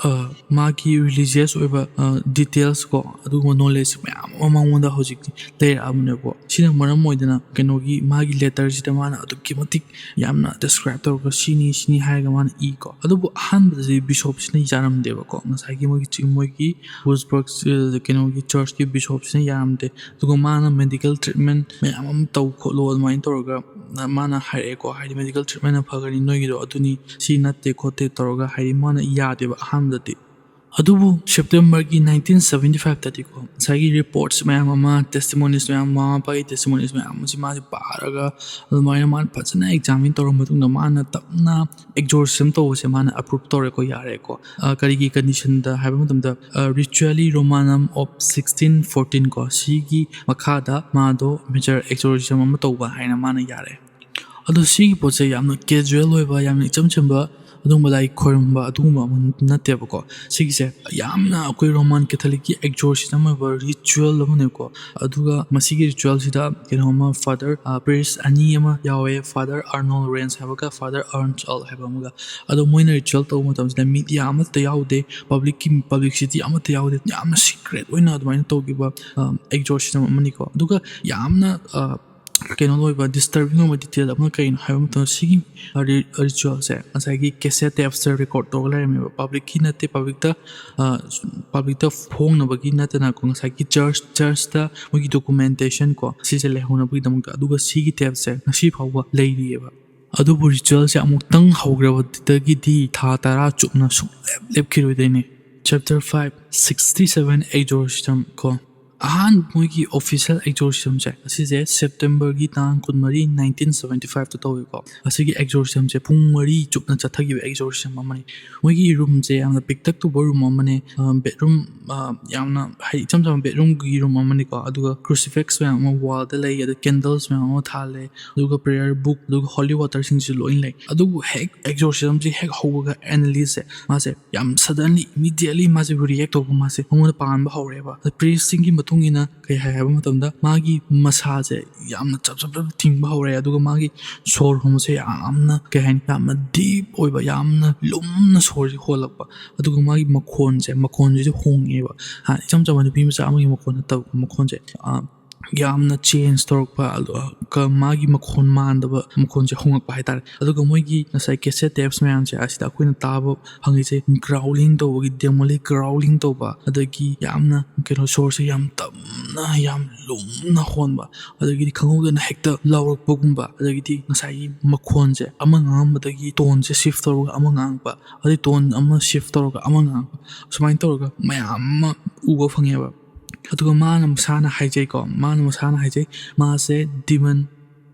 ꯑ, ꯃꯥꯒꯤ religious ꯑꯣꯏꯕ, ꯑ, details ꯀꯣ, ꯑꯗꯨꯒꯨꯝꯕ knowledge ꯃꯌꯥꯝ ꯑꯃ ꯃꯉꯣꯟꯗ ꯍꯧꯖꯤꯛꯇꯤ ꯂꯩꯔꯛꯑꯕꯅꯦꯕꯀꯣ꯫ ꯁꯤꯅ ꯃꯔꯝ ꯑꯣꯏꯗꯅ ꯀꯩꯅꯣꯒꯤ ꯃꯥꯒꯤ letterꯁꯤꯗ ꯃꯥꯅ ꯑꯗꯨꯛꯀꯤ ꯃꯇꯤꯛ ꯌꯥꯝꯅ describe ꯇꯧꯔꯒ ꯁꯤꯅꯤ, ꯁꯤꯅꯤ ꯍꯥꯏꯔꯒ ꯃꯥꯅ ꯏꯀꯣ꯫ ꯑꯗꯨꯕꯨ ꯑꯍꯥꯟꯕꯗꯗꯤ bishopꯁꯤꯅ ꯌꯥꯔꯝꯗꯦꯕꯀꯣ꯫ ꯉꯁꯥꯏꯒꯤ ꯃꯣꯏꯒꯤ ꯆꯤꯡ-, ꯃꯣꯏꯒꯤ Wurzburg, ꯑ, ꯀꯩꯅꯣꯒꯤ churchꯀꯤ bishopꯁꯤꯅ ꯌꯥꯔꯝꯗꯦ꯫ ꯑꯗꯨꯒ ꯃꯥꯅ medical treatment ꯃꯌꯥꯝ ꯑꯃ ꯇꯧ ꯈꯣꯠꯂꯣ ꯑꯗꯨꯃꯥꯏꯅ ꯇꯧꯔꯒ ꯃꯥꯅ ꯍꯥꯏꯔꯛꯑꯦꯀꯣ, ꯍꯥꯏꯗꯤ medical treatmentꯅ ꯐꯒꯅꯤ ꯅꯣꯏꯒꯤꯗꯣ, ꯑꯗꯨꯅꯤ, ꯁꯤ ꯅꯠꯇꯦ ꯈꯣꯠꯇꯦ ꯇꯧꯔꯒ, ꯍꯥꯏꯗꯤ ꯃꯥꯅ ꯌꯥꯗꯦꯕ ꯑꯍꯥꯟꯕꯗꯗꯤ꯫ ꯑꯗꯨꯕꯨ Septemberꯒꯤ nineteen seventy fiveꯇꯗꯤꯀꯣ, ꯉꯁꯥꯏꯒꯤ reports ꯃꯌꯥꯝ ꯑꯃ, testimonies ꯃꯌꯥꯝ, ꯃꯃꯥ ꯃꯄꯥꯒꯤ testimonies ꯃꯌꯥꯝ ꯑꯃꯁꯤ ꯃꯥꯁꯦ ꯄꯥꯔꯒ, ꯑꯗꯨꯃꯥꯏꯅ ꯃꯥꯅ ꯐꯖꯅ examine ꯇꯧꯔꯕ ꯃꯇꯨꯡꯗ, ꯃꯥꯅ ꯇꯞꯅ exorcism ꯇꯧꯕꯁꯦ ꯃꯥꯅ approve ꯇꯧꯔꯦꯀꯣ, ꯌꯥꯔꯦꯀꯣ꯫ ꯑ, ꯀꯔꯤꯒꯤ conditionꯗ ꯍꯥꯏꯕ ꯃꯇꯝꯗ, ꯑ, Rituale Romanum of sixteen fourteen ꯀꯣ, ꯁꯤꯒꯤ ꯃꯈꯥꯗ ꯃꯥꯗꯣ major exorcism ꯑꯃ ꯇꯧꯕ ꯍꯥꯏꯅ ꯃꯥꯅ ꯌꯥꯔꯦ꯫ ꯑꯗꯣ ꯁꯤꯒꯤ ꯄꯣꯠꯁꯦ ꯌꯥꯝꯅ casual ꯑꯣꯏꯕ, ꯌꯥꯝꯅ ꯏꯆꯝ ꯆꯝꯕ ꯑꯗꯨꯒꯨꯝꯕ ꯂꯥꯏ ꯈꯣꯏꯔꯝꯕ ꯑꯗꯨꯒꯨꯝꯕ ꯑꯃ ꯅꯠꯇꯦꯕꯀꯣ꯫ ꯁꯤꯒꯤꯁꯦ ꯌꯥꯝꯅ ꯑꯩꯈꯣꯏ Roman Catholicꯀꯤ exorcism ꯑꯣꯏꯕ ritual ꯑꯃꯅꯦꯀꯣ꯫ ꯑꯗꯨꯒ ꯃꯁꯤꯒꯤ ritualꯁꯤꯗ ꯀꯩꯅꯣ ꯑꯃ, father, priest ꯑꯅꯤ ꯑꯃ ꯌꯥꯎꯋꯦ, Father Arnold Renz ꯍꯥꯏꯕꯒ Father Ernst Alt ꯍꯥꯏꯕ ꯑꯃꯒ꯫ ꯑꯗꯣ ꯃꯣꯏꯅ ritual ꯇꯧꯕ ꯃꯇꯝꯁꯤꯗ media ꯑꯃꯠꯇ ꯌꯥꯎꯗꯦ, publicꯀꯤ publicity ꯑꯃꯠꯇ ꯌꯥꯎꯗꯦ, ꯌꯥꯝꯅ secret ꯑꯣꯏꯅ ꯑꯗꯨꯃꯥꯏꯅ ꯇꯧꯈꯤꯕ exorcism ꯑꯃꯅꯤꯀꯣ꯫ ꯑꯗꯨꯒ ꯌꯥꯝꯅ ꯀꯩꯅꯣ ꯑꯣꯏꯕ disturbing ꯑꯣꯏꯕ detail ꯑꯃꯅ ꯀꯩꯅꯣ ꯍꯥꯏꯕ ꯃꯇꯝꯗ, ꯁꯤꯒꯤ ritualꯁꯦ ꯉꯁꯥꯏꯒꯤ cassette tapesꯇ record ꯇꯧꯔꯒ ꯂꯩꯔꯝꯃꯦꯕ꯫ Publicꯀꯤ ꯅꯠꯇꯦ, publicꯇ publicꯇ ꯐꯣꯡꯅꯕꯒꯤ ꯅꯠꯇꯅꯀꯣ, ꯉꯁꯥꯏꯒꯤ church churchꯇ ꯃꯣꯏꯒꯤ documentation ꯀꯣ, ꯁꯤꯁꯦ ꯂꯩꯍꯧꯅꯕꯒꯤꯗꯃꯛꯇ꯫ ꯑꯗꯨꯒ ꯁꯤꯒꯤ tapeꯁꯦ ꯉꯁꯤ ꯐꯥꯎꯕ ꯂꯩꯔꯤꯑꯕ꯫ ꯑꯗꯨꯕꯨ ritualꯁꯦ ꯑꯃꯨꯛꯇꯪ ꯍꯧꯈ꯭ꯔꯕꯗꯒꯤꯗꯤ ꯊꯥ ꯇꯔꯥ ꯆꯨꯞꯅ ꯁꯨꯡꯂꯦꯞ ꯂꯦꯞꯈꯤꯔꯣꯏꯗꯣꯏꯅꯦ꯫ Chapter five, sixty-seven exorcism ꯀꯣ꯫ ꯑꯍꯥꯟꯕ ꯃꯣꯏꯒꯤ official exorcismꯁꯦ ꯑꯁꯤꯁꯦ Septemberꯒꯤ ꯇꯥꯡ ꯀꯨꯟꯃꯔꯤ, nineteen seventy fiveꯇ ꯇꯧꯋꯦꯀꯣ꯫ ꯑꯁꯤꯒꯤ exorcismꯁꯦ ꯄꯨꯡ ꯃꯔꯤ ꯆꯨꯞꯅ ꯆꯠꯊꯈꯤꯕ exorcism ꯑꯃꯅꯤ꯫ ꯃꯣꯏꯒꯤ roomꯁꯦ ꯌꯥꯝꯅ ꯄꯤꯛꯇꯛ ꯇꯧꯕ room ꯑꯃꯅꯤ꯫ Bedroom ꯌꯥꯝꯅ, ꯍꯥꯏꯗꯤ, ꯏꯆꯝ ꯆꯝꯕ bedroomꯒꯤ room ꯑꯃꯅꯤꯀꯣ꯫ ꯑꯗꯨꯒ crucifix ꯃꯌꯥꯝ ꯑꯃ wallꯗ ꯂꯩ, ꯑꯗ candles ꯃꯌꯥꯝ ꯑꯃ ꯊꯥꯜꯂꯦ, ꯑꯗꯨꯒ prayer book, ꯑꯗꯨꯒ holy waterꯁꯤꯡꯁꯨ ꯂꯣꯏꯅ ꯂꯩ꯫ ꯑꯗꯨꯕꯨ ꯍꯦꯛ exorcismꯁꯦ ꯍꯦꯛ ꯍꯧꯕꯒ Anneliesꯁꯦ, ꯃꯥꯁꯦ ꯌꯥꯝ suddenly, immediately ꯃꯥꯁꯦ react ꯇꯧꯕ, ꯃꯥꯁꯦ ꯃꯉꯣꯟꯗ ꯄꯥꯟꯕ ꯍꯧꯔꯦꯕ꯫ ꯑꯗ priestꯁꯤꯡꯒꯤ ꯃꯇꯨꯡ ꯏꯟꯅ ꯀꯩ ꯍꯥꯏ ꯍꯥꯏꯕ ꯃꯇꯝꯗ, ꯃꯥꯒꯤ ꯃꯁꯥꯁꯦ ꯌꯥꯝꯅ ꯆꯞ ꯆꯞ ꯆꯞ ꯊꯤꯡꯕ ꯍꯧꯔꯦ, ꯑꯗꯨꯒ ꯃꯥꯒꯤ ꯁꯣꯔ ꯍꯣꯟꯕꯁꯦ ꯌꯥꯝꯅ, ꯀꯩ ꯍꯥꯏꯅꯤ, ꯌꯥꯝꯅ deep ꯑꯣꯏꯕ, ꯌꯥꯝꯅ ꯂꯨꯝꯅ ꯁꯣꯔꯁꯦ ꯍꯣꯜꯂꯛꯄ꯫ ꯑꯗꯨꯒ ꯃꯥꯒꯤ ꯃꯈꯣꯟꯁꯦ, ꯃꯈꯣꯟꯁꯤꯁꯨ ꯍꯣꯡꯉꯛꯑꯦꯕ꯫ ꯏꯆꯝ ꯆꯝꯕ ꯅꯨꯄꯤ ꯃꯆꯥ ꯑꯃꯒꯤ ꯃꯈꯣꯟ ꯅꯠꯇꯕ, ꯃꯈꯣꯟꯁꯦ ꯌꯥꯝꯅ change ꯇꯧꯔꯛꯄ, ꯃꯥꯒꯤ ꯃꯈꯣꯟ ꯃꯥꯟꯗꯕ ꯃꯈꯣꯟꯁꯦ ꯍꯣꯡꯉꯛꯄ ꯍꯥꯏꯇꯥꯔꯦ꯫ ꯑꯗꯨꯒ ꯃꯣꯏꯒꯤ ꯉꯁꯥꯏ cassette tapes ꯃꯌꯥꯝꯁꯦ ꯑꯁꯤꯗ ꯑꯩꯈꯣꯏꯅ ꯇꯥꯕ ꯐꯪꯉꯤꯁꯦ growling ꯇꯧꯕꯒꯤ, demonic growling ꯇꯧꯕ, ꯑꯗꯒꯤ ꯌꯥꯝꯅ ꯀꯩꯅꯣ, ꯁꯣꯔꯁꯦ ꯌꯥꯝ ꯇꯞꯅ, ꯌꯥꯝ ꯂꯨꯝꯅ ꯍꯣꯟꯕ, ꯑꯗꯒꯤꯗꯤ ꯈꯪꯍꯧꯗꯅ ꯍꯦꯛꯇ ꯂꯥꯎꯔꯛꯄꯒꯨꯝꯕ, ꯑꯗꯒꯤꯗꯤ ꯉꯁꯥꯏꯒꯤ ꯃꯈꯣꯟꯁꯦ ꯑꯃ ꯉꯥꯡꯉꯝꯕꯗꯒꯤ toneꯁꯦ shift ꯇꯧꯔꯒ ꯑꯃ ꯉꯥꯡꯉꯛꯄ, ꯑꯗꯩ tone ꯑꯃ shift ꯇꯧꯔꯒ ꯑꯃ ꯉꯥꯡꯉꯛꯄ, ꯁꯨꯃꯥꯏꯅ ꯇꯧꯔꯒ ꯃꯌꯥꯝ ꯑꯃ ꯎꯕ ꯐꯪꯉꯦꯕ꯫ ꯑꯗꯨꯒ ꯃꯥꯅ ꯃꯁꯥꯅ ꯍꯥꯏꯖꯩꯀꯣ, ꯃꯥꯅ ꯃꯁꯥꯅ ꯍꯥꯏꯖꯩ, ꯃꯥꯁꯦ demon,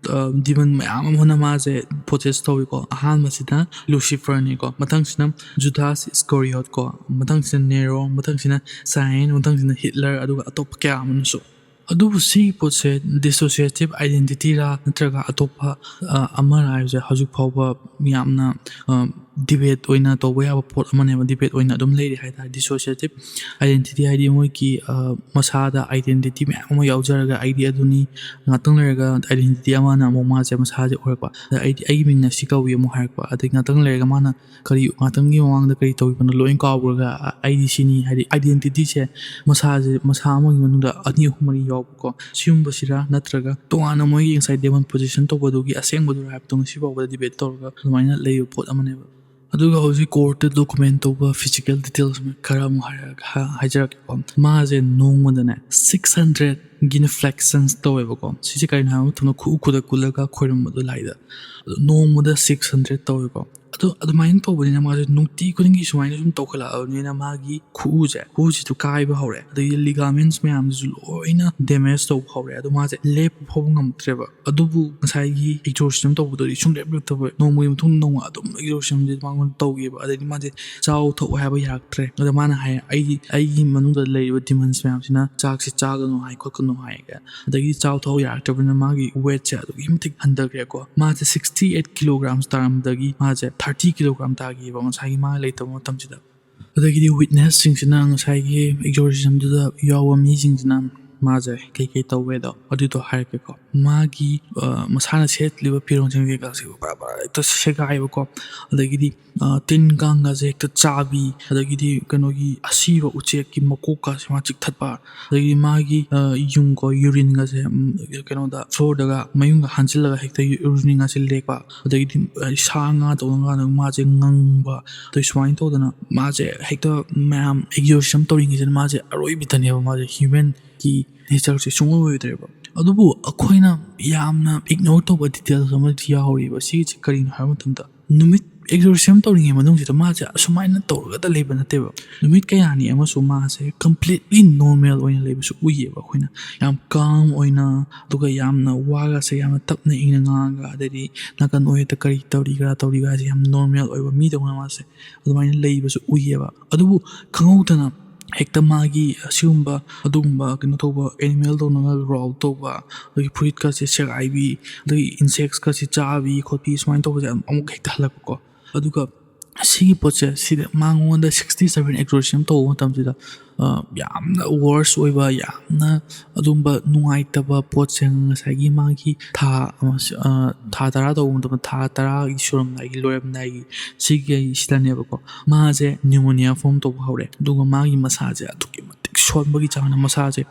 demon ꯃꯌꯥꯝ ꯑꯃꯅ ꯃꯥꯁꯦ possess ꯇꯧꯏꯀꯣ꯫ ꯑꯍꯥꯟꯕꯁꯤꯅ Luciferꯅꯤꯀꯣ, ꯃꯊꯪꯁꯤꯅ Judas Iscariot ꯀꯣ, ꯃꯊꯪꯁꯤꯅ Nero, ꯃꯊꯪꯁꯤꯅ Cain, ꯃꯊꯪꯁꯤꯅ Hitler, ꯑꯗꯨꯒ ꯑꯇꯣꯞꯄ ꯀꯌꯥ ꯑꯃꯅꯁꯨ꯫ ꯑꯗꯨꯕꯨ ꯁꯤꯒꯤ ꯄꯣꯠꯁꯦ dissociative identity ꯔꯥ ꯅꯠꯇ꯭ꯔꯒ ꯑꯇꯣꯞꯄ, ꯑ, ꯑꯃꯔꯥ ꯍꯥꯏꯕꯁꯦ ꯍꯧꯖꯤꯛ ꯐꯥꯎꯕ ꯌꯥꯝꯅ, ꯑ, debate ꯑꯣꯏꯅ ꯇꯧꯕ ꯌꯥꯕ ꯄꯣꯠ ꯑꯃꯅꯦꯕ, debate ꯑꯣꯏꯅ ꯑꯗꯨꯝ ꯂꯩꯔꯤ ꯍꯥꯏꯇꯥꯔꯦ꯫ Dissociative identity ꯍꯥꯏꯗꯤ ꯃꯣꯏꯒꯤ, ꯑ, ꯃꯁꯥꯗ identity ꯃꯌꯥꯝ ꯑꯃ ꯌꯥꯎꯖꯔꯒ ꯑꯩꯗꯤ ꯑꯗꯨꯅꯤ, ꯉꯥꯛꯇꯪ ꯂꯩꯔꯒ identity ꯑꯃꯅ ꯑꯃꯨꯛ ꯃꯥꯁꯦ ꯃꯁꯥꯁꯦ ꯑꯣꯏꯔꯛꯄ, ꯑꯗ ꯑꯩꯗꯤ ꯑꯩꯒꯤ ꯃꯤꯡꯅ ꯁꯤ ꯀꯧꯏ ꯑꯃꯨꯛ ꯍꯥꯏꯔꯛꯄ, ꯑꯗꯩ ꯉꯥꯛꯇꯪ ꯂꯩꯔꯒ ꯃꯥꯅ ꯀꯔꯤ, ꯉꯥꯛꯇꯪꯒꯤ ꯃꯃꯥꯡꯗ ꯀꯔꯤ ꯇꯧꯈꯤꯕꯅꯣ ꯂꯣꯏ ꯀꯥꯎꯈ꯭ꯔꯒ, ꯑ, ꯑꯩꯗꯤ ꯁꯤꯅꯤ ꯍꯥꯏꯗꯤ identity ꯁꯦ ꯃꯁꯥꯁꯦ, ꯃꯁꯥ ꯑꯃꯒꯤ ꯃꯅꯨꯡꯗ ꯑꯅꯤ ꯑꯍꯨꯝ ꯃꯔꯤ ꯌꯥꯎꯕꯀꯣ, ꯁꯤꯒꯨꯝꯕꯁꯤꯔꯥ ꯅꯠꯇ꯭ꯔꯒ ꯇꯣꯉꯥꯟꯅ ꯃꯣꯏꯒꯤ ꯉꯁꯥꯏ demon possession ꯇꯧꯕꯗꯨꯒꯤ ꯑꯁꯦꯡꯕꯗꯨꯔꯥ ꯍꯥꯏꯕꯗꯣ ꯉꯁꯤ ꯐꯥꯎꯕꯗ debate ꯇꯧꯔꯒ ꯑꯗꯨꯃꯥꯏꯅ ꯂꯩꯕ ꯄꯣꯠ ꯑꯃꯅꯦꯕ꯫ ꯑꯗꯨꯒ ꯍꯧꯖꯤꯛ court ꯇ document ꯇꯧꯕ physical details ꯈꯔ ꯑꯃꯨꯛ ꯍꯥꯏꯔꯒ, ꯍꯥ-, ꯍꯥꯏꯖꯔꯛꯀꯦꯀꯣ꯫ ꯃꯥꯁꯦ ꯅꯣꯡꯃꯗꯅꯦ six hundred genuflections ꯇꯧꯋꯦꯕꯀꯣ꯫ ꯁꯤꯁꯦ ꯀꯔꯤꯅꯣ ꯍꯥꯏꯕ ꯃꯇꯝꯗ ꯈꯨꯎ ꯈꯨꯗ ꯀꯨꯜꯂꯒ ꯈꯣꯏꯔꯝꯕꯗꯣ ꯂꯥꯏꯗ꯫ ꯑꯗꯣ ꯅꯣꯡꯃꯗ six hundred ꯇꯧꯋꯦꯀꯣ꯫ ꯑꯗꯣ ꯑꯗꯨꯃꯥꯏꯅ ꯇꯧꯕꯅꯤꯅ ꯃꯥꯁꯦ ꯅꯨꯡꯇꯤ ꯈꯨꯗꯤꯡꯒꯤ ꯁꯨꯃꯥꯏꯅ ꯁꯨꯝ ꯇꯧꯈꯠꯂꯛꯑꯕꯅꯤꯅ ꯃꯥꯒꯤ ꯈꯨꯎꯁꯦ, ꯈꯨꯎꯁꯤꯁꯨ ꯀꯥꯏꯕ ꯍꯧꯔꯦ, ꯑꯗꯒꯤ ligaments ꯃꯌꯥꯝꯁꯤꯁꯨ ꯂꯣꯏꯅ damage ꯇꯧꯕ ꯍꯧꯔꯦ꯫ ꯑꯗꯣ ꯃꯥꯁꯦ ꯂꯦꯞꯄ ꯐꯥꯎꯕ ꯉꯝꯗ꯭ꯔꯦꯕ꯫ ꯑꯗꯨꯕꯨ ꯉꯁꯥꯏꯒꯤ exorcism ꯇꯧꯕꯗꯨꯗꯤ ꯁꯨꯡꯂꯦꯞ ꯂꯦꯞꯇꯕ, ꯅꯣꯡꯃꯒꯤ ꯃꯇꯨꯡ ꯅꯣꯡꯃ ꯑꯗꯨꯝ exorcism ꯁꯦ ꯃꯉꯣꯟꯗ ꯇꯧꯈꯤꯕ꯫ ꯑꯗꯩꯗꯤ ꯃꯥꯁꯦ ꯆꯥꯎ ꯊꯛꯎ ꯍꯥꯏꯕ ꯌꯥꯔꯛꯇ꯭ꯔꯦ꯫ ꯑꯗ ꯃꯥꯅ ꯍꯥꯏ, "ꯑꯩꯒꯤ, ꯑꯩꯒꯤ ꯃꯅꯨꯡꯗ ꯂꯩꯔꯤꯕ demons ꯃꯌꯥꯝꯁꯤꯅ ꯆꯥꯛꯁꯦ ꯆꯥꯒꯅꯨ ꯍꯥꯏ, ꯈꯣꯠꯀꯅꯨ ꯍꯥꯏ"꯫ ꯑꯗꯒꯤ ꯆꯥꯎ ꯊꯛꯎ ꯌꯥꯔꯛꯇ꯭ꯔꯕꯅꯤꯅ ꯃꯥꯒꯤ weight ꯁꯦ ꯑꯗꯨꯛꯀꯤ ꯃꯇꯤꯛ ꯍꯟꯊꯈ꯭ꯔꯦꯀꯣ꯫ ꯃꯥꯁꯦ sixty eight kilograms ꯇꯥꯔꯝꯕꯗꯒꯤ ꯃꯥꯁꯦ thirty kilogram ꯇꯥꯈꯤꯕ ꯉꯁꯥꯏꯒꯤ ꯃꯥ ꯂꯩꯇꯕ ꯃꯇꯝꯁꯤꯗ꯫ ꯑꯗꯒꯤꯗꯤ witness ꯁꯤꯡꯁꯤꯅ, ꯉꯁꯥꯏꯒꯤ exorcism ꯗꯨꯗ ꯌꯥꯎꯕ ꯃꯤꯁꯤꯡꯁꯤꯅ ꯃꯥꯁꯦ ꯀꯩꯀꯩ ꯇꯧꯋꯦꯗꯣ ꯑꯗꯨꯗꯣ ꯍꯥꯏꯔꯛꯀꯦꯀꯣ꯫ ꯃꯥꯒꯤ, ꯑ, ꯃꯁꯥꯅ ꯁꯦꯠꯂꯤꯕ ꯐꯤꯔꯣꯜꯁꯤꯡ ꯀꯩꯀꯥꯁꯦ ꯄꯨꯔꯥ ꯄꯨꯔꯥ ꯍꯦꯛꯇ ꯁꯦꯒꯥꯏꯕꯀꯣ꯫ ꯑꯗꯒꯤꯗꯤ, ꯑ, ꯇꯤꯟ ꯀꯥꯡꯒꯁꯦ ꯍꯦꯛꯇ ꯆꯥꯕꯤ, ꯑꯗꯒꯤꯗꯤ ꯀꯩꯅꯣꯒꯤ ꯑꯁꯤꯕ ꯎꯆꯦꯛꯀꯤ ꯃꯀꯣꯛꯀꯁꯦ ꯃꯥ ꯆꯤꯛꯊꯠꯄ, ꯑꯗꯒꯤꯗꯤ ꯃꯥꯒꯤ, ꯑ, ꯌꯨꯡꯀꯣ, urine ꯒꯁꯦ, ꯎꯝ, ꯀꯩꯅꯣꯗ floor ꯗꯒ ꯃꯌꯨꯡꯒ ꯍꯥꯟꯖꯤꯜꯂꯒ ꯍꯦꯛꯇ urine ꯒꯁꯦ ꯂꯦꯛꯄ, ꯑꯗꯒꯤꯗꯤ, ꯑ, ꯁꯥ ꯉꯥ ꯇꯧꯗꯧ ꯀꯥꯟꯗ ꯃꯥꯁꯦ ꯉꯪꯕ, ꯑꯗꯩ ꯁꯨꯃꯥꯏꯅ ꯇꯧꯗꯅ ꯃꯥꯁꯦ ꯍꯦꯛꯇ ꯃꯌꯥꯝ exorcism ꯇꯧꯔꯤꯉꯩꯁꯤꯗ ꯃꯥꯁꯦ ꯑꯔꯣꯏꯕꯤꯗꯅꯦꯕ ꯃꯥꯁꯦ human ꯒꯤ nature ꯁꯦ ꯁꯨꯡꯑꯣꯏ ꯑꯣꯏꯗ꯭ꯔꯦꯕ꯫ ꯑꯗꯨꯕꯨ ꯑꯩꯈꯣꯏꯅ ꯌꯥꯝꯅ ignore ꯇꯧꯕ details ꯑꯃꯗꯤ ꯌꯥꯎꯔꯤꯕ꯫ ꯁꯤꯒꯤꯁꯦ ꯀꯔꯤꯅꯣ ꯍꯥꯏꯕ ꯃꯇꯝꯗ, ꯅꯨꯃꯤꯠ exorcism ꯇꯧꯔꯤꯉꯩ ꯃꯅꯨꯡꯁꯤꯗ ꯃꯥꯁꯦ ꯑꯁꯨꯃꯥꯏꯅ ꯇꯧꯔꯒꯇ ꯂꯩꯕ ꯅꯠꯇꯦꯕ꯫ ꯅꯨꯃꯤꯠ ꯀꯌꯥꯅꯤ ꯑꯃꯁꯨ ꯃꯥꯁꯦ completely normal ꯑꯣꯏꯅ ꯂꯩꯕꯁꯨ ꯎꯏꯌꯦꯕ ꯑꯩꯈꯣꯏꯅ꯫ ꯌꯥꯝ calm ꯑꯣꯏꯅ, ꯑꯗꯨꯒ ꯌꯥꯝꯅ ꯋꯥꯒꯁꯦ ꯌꯥꯝꯅ ꯇꯞꯅ ꯏꯪꯅ ꯉꯥꯡꯉꯒ, ꯑꯗꯩꯗꯤ ꯅꯥꯀꯟ ꯑꯣꯏꯗ ꯀꯔꯤ ꯇꯧꯔꯤꯒ꯭ꯔꯥ ꯇꯧꯔꯤꯒ꯭ꯔꯥ ꯍꯥꯏꯁꯦ ꯌꯥꯝ normal ꯑꯣꯏꯕ ꯃꯤꯗꯧꯅ ꯃꯥꯁꯦ ꯑꯗꯨꯃꯥꯏꯅ ꯂꯩꯕꯁꯨ ꯎꯏꯌꯦꯕ꯫ ꯑꯗꯨꯕꯨ ꯈꯪꯍꯧꯗꯅ ꯍꯦꯛꯇ ꯃꯥꯒꯤ ꯑꯁꯤꯒꯨꯝꯕ ꯑꯗꯨꯒꯨꯝꯕ ꯀꯩꯅꯣ ꯇꯧꯕ, ꯑꯦꯅꯤꯃꯦꯜ ꯇꯧꯅꯒ ꯔꯣꯜ ꯇꯧꯕ, ꯑꯗꯒꯤ ꯐꯨꯔꯤꯠꯀꯁꯦ ꯁꯦꯒꯥꯏꯕꯤ, ꯑꯗꯒꯤ ꯏꯟꯁꯦꯛꯁꯀꯁꯦ ꯆꯥꯕꯤ ꯈꯣꯠꯄꯤ ꯁꯨꯃꯥꯏꯅ ꯇꯧꯕꯁꯦ ꯑꯃꯨꯛ ꯍꯦꯛꯇ ꯍꯜꯂꯛꯄꯀꯣ꯫ ꯑꯗꯨꯒ ꯁꯤꯒꯤ ꯄꯣꯠꯁꯦ, ꯁꯤꯗ ꯃꯉꯣꯟꯗ sixty seven exorcism ꯇꯧꯕ ꯃꯇꯝꯁꯤꯗ, ꯑ, ꯌꯥꯝꯅ worst ꯑꯣꯏꯕ, ꯌꯥꯝꯅ ꯑꯗꯨꯝꯕ ꯅꯨꯡꯉꯥꯏꯇꯕ ꯄꯣꯠꯁꯦ ꯉꯁꯥꯏꯒꯤ ꯃꯥꯒꯤ ꯊꯥ ꯑꯃ, ꯑ, ꯊꯥ ꯇꯔꯥ ꯇꯧꯕ ꯃꯇꯝꯗ, ꯊꯥ ꯇꯔꯥꯒꯤ ꯁꯨꯔꯝꯗꯥꯏꯒꯤ, ꯂꯣꯏꯔꯝꯗꯥꯏꯒꯤ ꯁꯤꯒꯤꯁꯤꯗꯅꯦꯕꯀꯣ, ꯃꯥꯁꯦ pneumonia form ꯇꯧꯕ ꯍꯧꯔꯦ꯫ ꯑꯗꯨꯒ ꯃꯥꯒꯤ ꯃꯁꯥꯁꯦ ꯑꯗꯨꯛꯀꯤ ꯃꯇꯤꯛ ꯁꯣꯟꯕꯒꯤ ꯆꯥꯡꯗ, ꯃꯁꯥꯁꯦ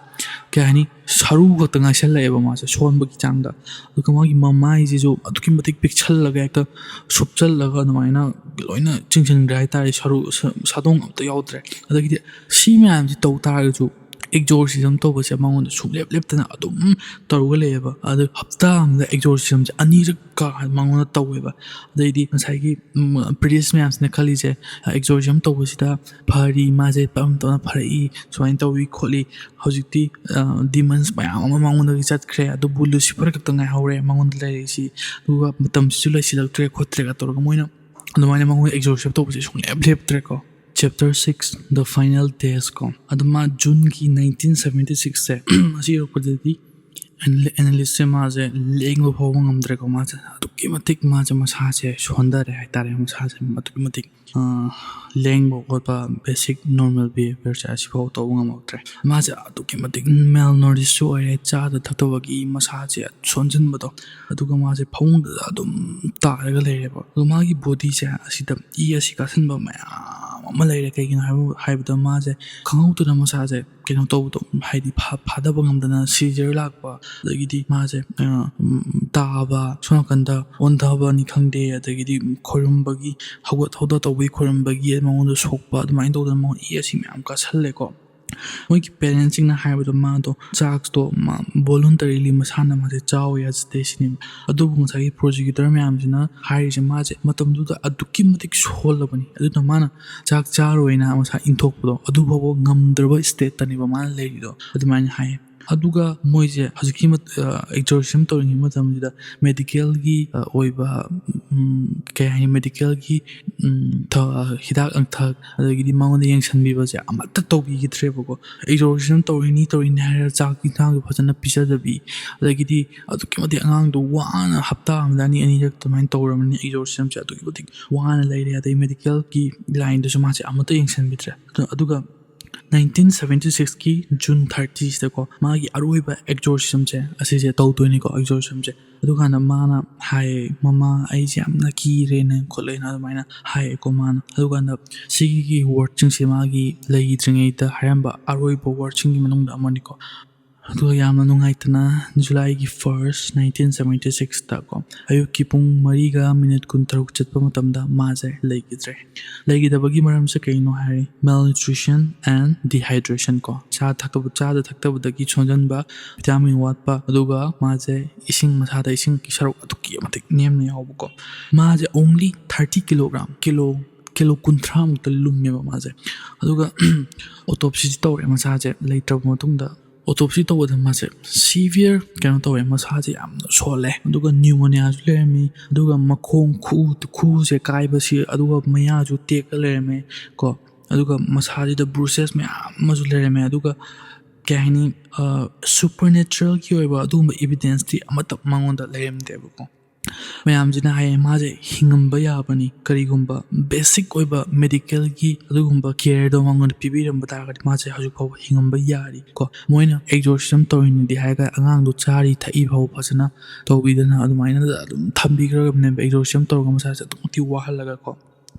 ꯀꯩ ꯍꯥꯏꯅꯤ, ꯁꯔꯨ ꯈꯛꯇ ꯉꯥꯏꯁꯜꯂꯛꯑꯦꯕ ꯃꯥꯁꯦ ꯁꯣꯟꯕꯒꯤ ꯆꯥꯡꯗ꯫ ꯑꯗꯨꯒ ꯃꯥꯒꯤ ꯃꯃꯥꯏꯁꯤꯁꯨ ꯑꯗꯨꯛꯀꯤ ꯃꯇꯤꯛ ꯄꯤꯛꯁꯜꯂꯒ, ꯍꯦꯛꯇ ꯁꯨꯞꯆꯜꯂꯒ ꯑꯗꯨꯃꯥꯏꯅ ꯂꯣꯏꯅ ꯆꯤꯡꯁꯤꯟꯈ꯭ꯔꯦ ꯍꯥꯏꯇꯥꯔꯦ, ꯁꯔꯨ, ꯁ-, ꯁꯥꯗꯣꯡ ꯑꯝꯇ ꯌꯥꯎꯗ꯭ꯔꯦ꯫ ꯑꯗꯒꯤꯗꯤ ꯁꯤ ꯃꯌꯥꯝꯁꯤ ꯇꯧ ꯇꯥꯔꯒꯁꯨ, exorcism ꯇꯧꯕꯁꯦ ꯃꯉꯣꯟꯗ ꯁꯨꯡꯂꯦꯞ ꯂꯦꯞꯇꯅ ꯑꯗꯨꯝ ꯇꯧꯔꯒ ꯂꯩꯌꯦꯕ꯫ ꯑꯗꯨ ꯍꯞꯇꯥ ꯑꯃꯗ exorcismꯁꯦ ꯑꯅꯤꯔꯛ ꯀꯥ ꯃꯉꯣꯟꯗ ꯇꯧꯋꯦꯕ꯫ ꯑꯗꯩꯗꯤ ꯉꯁꯥꯏꯒꯤ, ꯎꯝ, priest ꯃꯌꯥꯝꯁꯤꯅ ꯈꯜꯂꯤꯁꯦ, exorcism ꯇꯧꯕꯁꯤꯗ ꯐꯔꯤ, ꯃꯥꯁꯦ ꯇꯞꯅ ꯇꯞꯅ ꯐꯔꯛꯏ, ꯁꯨꯃꯥꯏꯅ ꯇꯧꯏ ꯈꯣꯠꯂꯤ, ꯍꯧꯖꯤꯛꯇꯤ, ꯑ, demons ꯃꯌꯥꯝ ꯑꯃ ꯃꯉꯣꯟꯗꯒꯤ ꯆꯠꯈ꯭ꯔꯦ, ꯑꯗꯨꯕꯨ Lucifer ꯈꯛꯇ ꯉꯥꯏꯍꯧꯔꯦ ꯃꯉꯣꯟꯗ ꯂꯩꯔꯤꯁꯤ, ꯑꯗꯨꯒ ꯃꯇꯝꯁꯤꯁꯨ ꯂꯩꯁꯤꯜꯂꯛꯇ꯭ꯔꯦ ꯈꯣꯠꯇ꯭ꯔꯦꯒ ꯇꯧꯔꯒ ꯃꯣꯏꯅ ꯑꯗꯨꯃꯥꯏꯅ ꯃꯉꯣꯟꯗ exorcism ꯇꯧꯕꯁꯦ ꯁꯨꯡꯂꯦꯞ ꯂꯦꯞꯇ꯭ꯔꯦꯀꯣ꯫ Chapter six, The Final Test ꯀꯣ꯫ ꯑꯗꯣ ꯃꯥ Juneꯒꯤ nineteen seventy sixꯁꯦ ꯑꯁꯤ ꯌꯧꯔꯛꯄꯗꯗꯤ analystꯁꯦ ꯃꯥꯁꯦ ꯂꯦꯡꯕ ꯐꯥꯎꯕ ꯉꯝꯗ꯭ꯔꯦꯀꯣ꯫ ꯃꯥꯁꯦ ꯑꯗꯨꯛꯀꯤ ꯃꯇꯤꯛ, ꯃꯥꯁꯦ ꯃꯁꯥꯁꯦ ꯁꯣꯟꯊꯔꯦ ꯍꯥꯏꯇꯥꯔꯦ꯫ ꯃꯁꯥꯁꯦ ꯑꯗꯨꯛꯀꯤ ꯃꯇꯤꯛ, ꯑ, ꯂꯦꯡꯕ ꯈꯣꯠꯄ, basic normal behaviorꯁꯦ ꯑꯁꯤꯐꯥꯎ ꯇꯧꯕ ꯉꯝꯃꯛꯇ꯭ꯔꯦ꯫ ꯃꯥꯁꯦ ꯑꯗꯨꯛꯀꯤ ꯃꯇꯤꯛ malnourished ꯑꯣꯏꯔꯦ, ꯆꯥꯗ ꯊꯛꯇꯕꯒꯤ ꯃꯁꯥꯁꯦ ꯁꯣꯟꯖꯤꯟꯕꯗꯣ꯫ ꯑꯗꯨꯒ ꯃꯥꯁꯦ ꯐꯃꯨꯡꯗ ꯑꯗꯨꯝ ꯇꯥꯔꯒ ꯂꯩꯔꯦꯕ꯫ ꯑꯗꯣ ꯃꯥꯒꯤ bodyꯁꯦ ꯑꯁꯤꯗ ꯏ ꯑꯁꯤ ꯀꯥꯁꯟꯕ ꯃꯌꯥꯝ ꯑꯃ ꯂꯩꯔꯦ꯫ ꯀꯩꯒꯤꯅꯣ ꯍꯥꯏꯕ, ꯍꯥꯏꯕꯗ ꯃꯥꯁꯦ ꯈꯪꯍꯧꯗꯅ ꯃꯁꯥꯁꯦ ꯀꯩꯅꯣ ꯇꯧꯕꯗꯣ, ꯍꯥꯏꯗꯤ ꯐꯥ-, ꯐꯥꯗꯕ ꯉꯝꯗꯅ seizure ꯂꯥꯛꯄ, ꯑꯗꯒꯤꯗꯤ ꯃꯥꯁꯦ, ꯑ, ꯎꯝ, ꯇꯥꯕ, ꯁꯣꯝ ꯅꯥꯀꯟꯗ ꯑꯣꯟꯊꯕꯅꯤ ꯈꯪꯗꯦ, ꯑꯗꯒꯤꯗꯤ ꯈꯣꯏꯔꯝꯕꯒꯤ, ꯍꯧꯒꯠ ꯍꯧꯗ ꯇꯧꯕꯒꯤ ꯈꯣꯏꯔꯝꯕꯒꯤ ꯃꯉꯣꯟꯗ ꯁꯣꯛꯄ, ꯑꯗꯨꯃꯥꯏꯅ ꯇꯧꯗꯅ ꯃꯉꯣꯟꯗ ꯏ ꯑꯁꯤ ꯃꯌꯥꯝ ꯀꯥꯁꯜꯂꯦꯀꯣ꯫ ꯃꯣꯏꯒꯤ parentsꯁꯤꯡꯅ ꯍꯥꯏꯕꯗꯣ, ꯃꯥꯗꯣ ꯆꯥꯛꯇꯣ ꯃꯥ voluntarily ꯃꯁꯥꯅ ꯃꯥꯁꯦ ꯆꯥꯎ ꯌꯥꯖꯗꯦ ꯁꯤꯅꯦꯕ꯫ ꯑꯗꯨꯕꯨ ꯉꯁꯥꯏꯒꯤ prosecutor ꯃꯌꯥꯝꯁꯤꯅ ꯍꯥꯏꯔꯤꯁꯦ, ꯃꯥꯁꯦ ꯃꯇꯝꯗꯨꯗ ꯑꯗꯨꯛꯀꯤ ꯃꯇꯤꯛ ꯁꯣꯜꯂꯕꯅꯤ, ꯑꯗꯨꯅ ꯃꯥꯅ ꯆꯥꯛ ꯆꯥꯔꯣꯏꯅ ꯃꯁꯥ ꯏꯟꯊꯣꯛꯄꯗꯣ, ꯑꯗꯨ ꯐꯥꯎꯕ ꯉꯝꯗ꯭ꯔꯕ stateꯇꯅꯦꯕ ꯃꯥꯅ ꯂꯩꯔꯤꯗꯣ, ꯑꯗꯨꯃꯥꯏꯅ ꯍꯥꯏꯌꯦ꯫ ꯑꯗꯨꯒ ꯃꯣꯏꯁꯦ ꯍꯧꯖꯤꯛꯀꯤ ꯑꯦꯛꯖꯣꯔꯁꯤꯖꯝ ꯇꯧꯔꯤꯉꯩ ꯃꯇꯝꯁꯤꯗ ꯃꯦꯗꯤꯀꯦꯜꯒꯤ ꯑꯣꯏꯕ, ꯎꯝ, ꯀꯩ ꯍꯥꯏꯅꯤ, ꯃꯦꯗꯤꯀꯦꯜꯒꯤ, ꯎꯝ, ꯊ- ꯍꯤꯗꯥꯛ ꯂꯥꯡꯊꯛ, ꯑꯗꯒꯤꯗꯤ ꯃꯉꯣꯟꯗ ꯌꯦꯡꯁꯤꯟꯕꯤꯕꯁꯦ ꯑꯃꯠꯇ ꯇꯧꯕꯤꯈꯤꯗ꯭ꯔꯦꯕꯀꯣ꯫ ꯑꯦꯛꯖꯣꯔꯁꯤꯖꯝ ꯇꯧꯔꯤꯅꯤ ꯇꯧꯔꯤꯅꯤ ꯍꯥꯏꯔꯒ ꯆꯥꯛ ꯏꯟꯁꯥꯡꯁꯨ ꯐꯖꯅ ꯄꯤꯖꯗꯕꯤ, ꯑꯗꯒꯤꯗꯤ ꯑꯗꯨꯛꯀꯤ ꯃꯇꯤꯛ ꯑꯉꯥꯡꯗꯣ ꯋꯥꯅ ꯍꯞꯇꯥ ꯑꯃꯗ ꯑꯅꯤ ꯑꯅꯤꯔꯛ ꯑꯗꯨꯃꯥꯏꯅ ꯇꯧꯔꯕꯅꯤ꯫ ꯑꯦꯛꯖꯣꯔꯁꯤꯖꯝꯁꯦ ꯑꯗꯨꯛꯀꯤ ꯃꯇꯤꯛ ꯋꯥꯅ ꯂꯩꯔꯦ꯫ ꯑꯗꯩ ꯃꯦꯗꯤꯀꯦꯜꯒꯤ ꯂꯥꯏꯟꯗꯁꯨ ꯃꯥꯁꯦ ꯑꯃꯠꯇ ꯌꯦꯡꯁꯤꯟꯕꯤꯗ꯭ꯔꯦ꯫ ꯑꯗꯨ- ꯑꯗꯨꯒ ꯅꯥꯏꯟꯇꯤꯟ ꯁꯕꯦꯟꯇꯤ ꯁꯤꯛꯁꯀꯤ ꯖꯨꯟ ꯊꯥꯔꯇꯤꯁꯤꯗꯀꯣ ꯃꯥꯒꯤ ꯑꯔꯣꯏꯕ ꯑꯦꯛꯖꯣꯔꯁꯤꯖꯝꯁꯦ ꯑꯁꯤꯁꯦ ꯇꯧꯗꯣꯏꯅꯤꯀꯣ, ꯑꯦꯛꯖꯣꯔꯁꯤꯖꯝꯁꯦ꯫ ꯑꯗꯨꯀꯥꯟꯗ ꯃꯥꯅ ꯍꯥꯏꯌꯦ, "ꯃꯃꯥ, ꯑꯩꯁꯦ ꯌꯥꯝꯅ ꯀꯤꯔꯦꯅ ꯈꯣꯠꯂꯦꯅ" ꯑꯗꯨꯃꯥꯏꯅ ꯍꯥꯏꯌꯦꯀꯣ ꯃꯥꯅ꯫ ꯑꯗꯨꯀꯥꯟꯗ ꯁꯤꯒꯤ ꯋꯥꯔꯗꯁꯤꯡꯁꯦ ꯃꯥꯒꯤ ꯂꯩꯇ꯭ꯔꯤꯉꯩꯗ ꯍꯥꯏꯔꯝꯕ ꯑꯔꯣꯏꯕ ꯋꯥꯔꯗꯁꯤꯡꯒꯤ ꯃꯅꯨꯡꯗ ꯑꯃꯅꯤꯀꯣ꯫ ꯑꯗꯨꯒ ꯌꯥꯝꯅ ꯅꯨꯡꯉꯥꯏꯇꯅ ꯖꯨꯂꯥꯏꯒꯤ ꯐꯥꯔꯁ, ꯅꯥꯏꯟꯇꯤꯟ ꯁꯕꯦꯟꯇꯤ ꯁꯤꯛꯁꯇꯀꯣ ꯑꯌꯨꯛꯀꯤ ꯄꯨꯡ ꯃꯔꯤꯒ ꯃꯤꯅꯤꯠ ꯀꯨꯟꯇꯔꯨꯛ ꯆꯠꯄ ꯃꯇꯝꯗ ꯃꯥꯁꯦ ꯂꯩꯈꯤꯗ꯭ꯔꯦ꯫ ꯂꯩꯈꯤꯗꯕꯒꯤ ꯃꯔꯝꯁꯦ ꯀꯩꯅꯣ ꯍꯥꯏꯔꯤ, malnutrition and dehydration ꯀꯣ, ꯆꯥ ꯊꯛꯇꯕ, ꯆꯥꯗ ꯊꯛꯇꯕꯗꯒꯤ ꯁꯣꯟꯖꯟꯕ, ꯚꯤꯇꯥꯃꯤꯟ ꯋꯥꯠꯄ, ꯑꯗꯨꯒ ꯃꯥꯁꯦ ꯏꯁꯤꯡ, ꯃꯁꯥꯗ ꯏꯁꯤꯡꯒꯤ ꯁꯔꯨꯛ ꯑꯗꯨꯛꯀꯤ ꯃꯇꯤꯛ ꯅꯦꯝꯅ ꯌꯥꯎꯕꯀꯣ꯫ ꯃꯥꯁꯦ only thirty kilogram, kilo, kilo ꯀꯨꯟꯊ꯭ꯔꯥꯃꯨꯛꯇ ꯂꯨꯝꯃꯦꯕ ꯃꯥꯁꯦ꯫ ꯑꯗꯨꯒ autopsyꯁꯤ ꯇꯧꯔꯦ ꯃꯁꯥꯁꯦ ꯂꯩꯇ꯭ꯔꯕ ꯃꯇꯨꯡꯗ꯫ Autopsy ꯇꯧꯕꯗ ꯃꯥꯁꯦ severe ꯀꯩꯅꯣ ꯇꯧꯋꯦ, ꯃꯁꯥꯁꯦ ꯌꯥꯝꯅ ꯁꯣꯜꯂꯦ, ꯑꯗꯨꯒ pneumoniaꯁꯨ ꯂꯩꯔꯝꯃꯤ, ꯑꯗꯨꯒ ꯃꯈꯣꯡ ꯈꯨ, ꯈꯨꯁꯦ ꯀꯥꯏꯕꯁꯤ, ꯑꯗꯨꯒ ꯃꯌꯥꯁꯨ ꯇꯦꯛꯀ ꯂꯩꯔꯝꯃꯦ ꯀꯣ, ꯑꯗꯨꯒ ꯃꯁꯥꯁꯤꯗ bruises ꯃꯌꯥꯝ ꯑꯃꯁꯨ ꯂꯩꯔꯝꯃꯦ, ꯑꯗꯨꯒ ꯀꯩ ꯍꯥꯏꯅꯤ, supernatural ꯑꯣꯏꯕ ꯑꯗꯨꯒꯨꯝꯕ evidenceꯇꯤ ꯑꯃꯠꯇ ꯃꯉꯣꯟꯗ ꯂꯩꯔꯝꯗꯦꯕꯀꯣ꯫ ꯃꯌꯥꯝꯁꯤꯅ ꯍꯥꯏꯌꯦ, ꯃꯥꯁꯦ ꯍꯤꯡꯉꯝꯕ ꯌꯥꯕꯅꯤ, ꯀꯔꯤꯒꯨꯝꯕ basic ꯑꯣꯏꯕ medicalꯒꯤ ꯑꯗꯨꯒꯨꯝꯕ careꯗꯣ ꯃꯉꯣꯟꯗ ꯄꯤꯕꯤꯔꯝꯕ ꯇꯥꯔꯒꯗꯤ ꯃꯥꯁꯦ ꯍꯧꯖꯤꯛ ꯐꯥꯎꯕ ꯍꯤꯡꯉꯝꯕ ꯌꯥꯔꯤ ꯀꯣ꯫ ꯃꯣꯏꯅ exorcism ꯇꯧꯔꯤꯅꯤꯗꯤ ꯍꯥꯏꯔꯒ ꯑꯉꯥꯡꯗꯣ ꯆꯥꯔꯤ ꯊꯛꯏ ꯐꯥꯎꯕ ꯐꯖꯅ ꯇꯧꯕꯤꯗꯅ ꯑꯗꯨꯃꯥꯏꯅ ꯑꯗꯨꯝ ꯊꯝꯕꯤꯈ꯭ꯔꯕꯅꯦꯕ, exorcism ꯇꯧꯔꯒ ꯃꯁꯥꯁꯦ ꯑꯗꯨꯛꯀꯤ ꯃꯇꯤꯛ ꯋꯥꯍꯜꯂꯒ ꯀꯣ꯫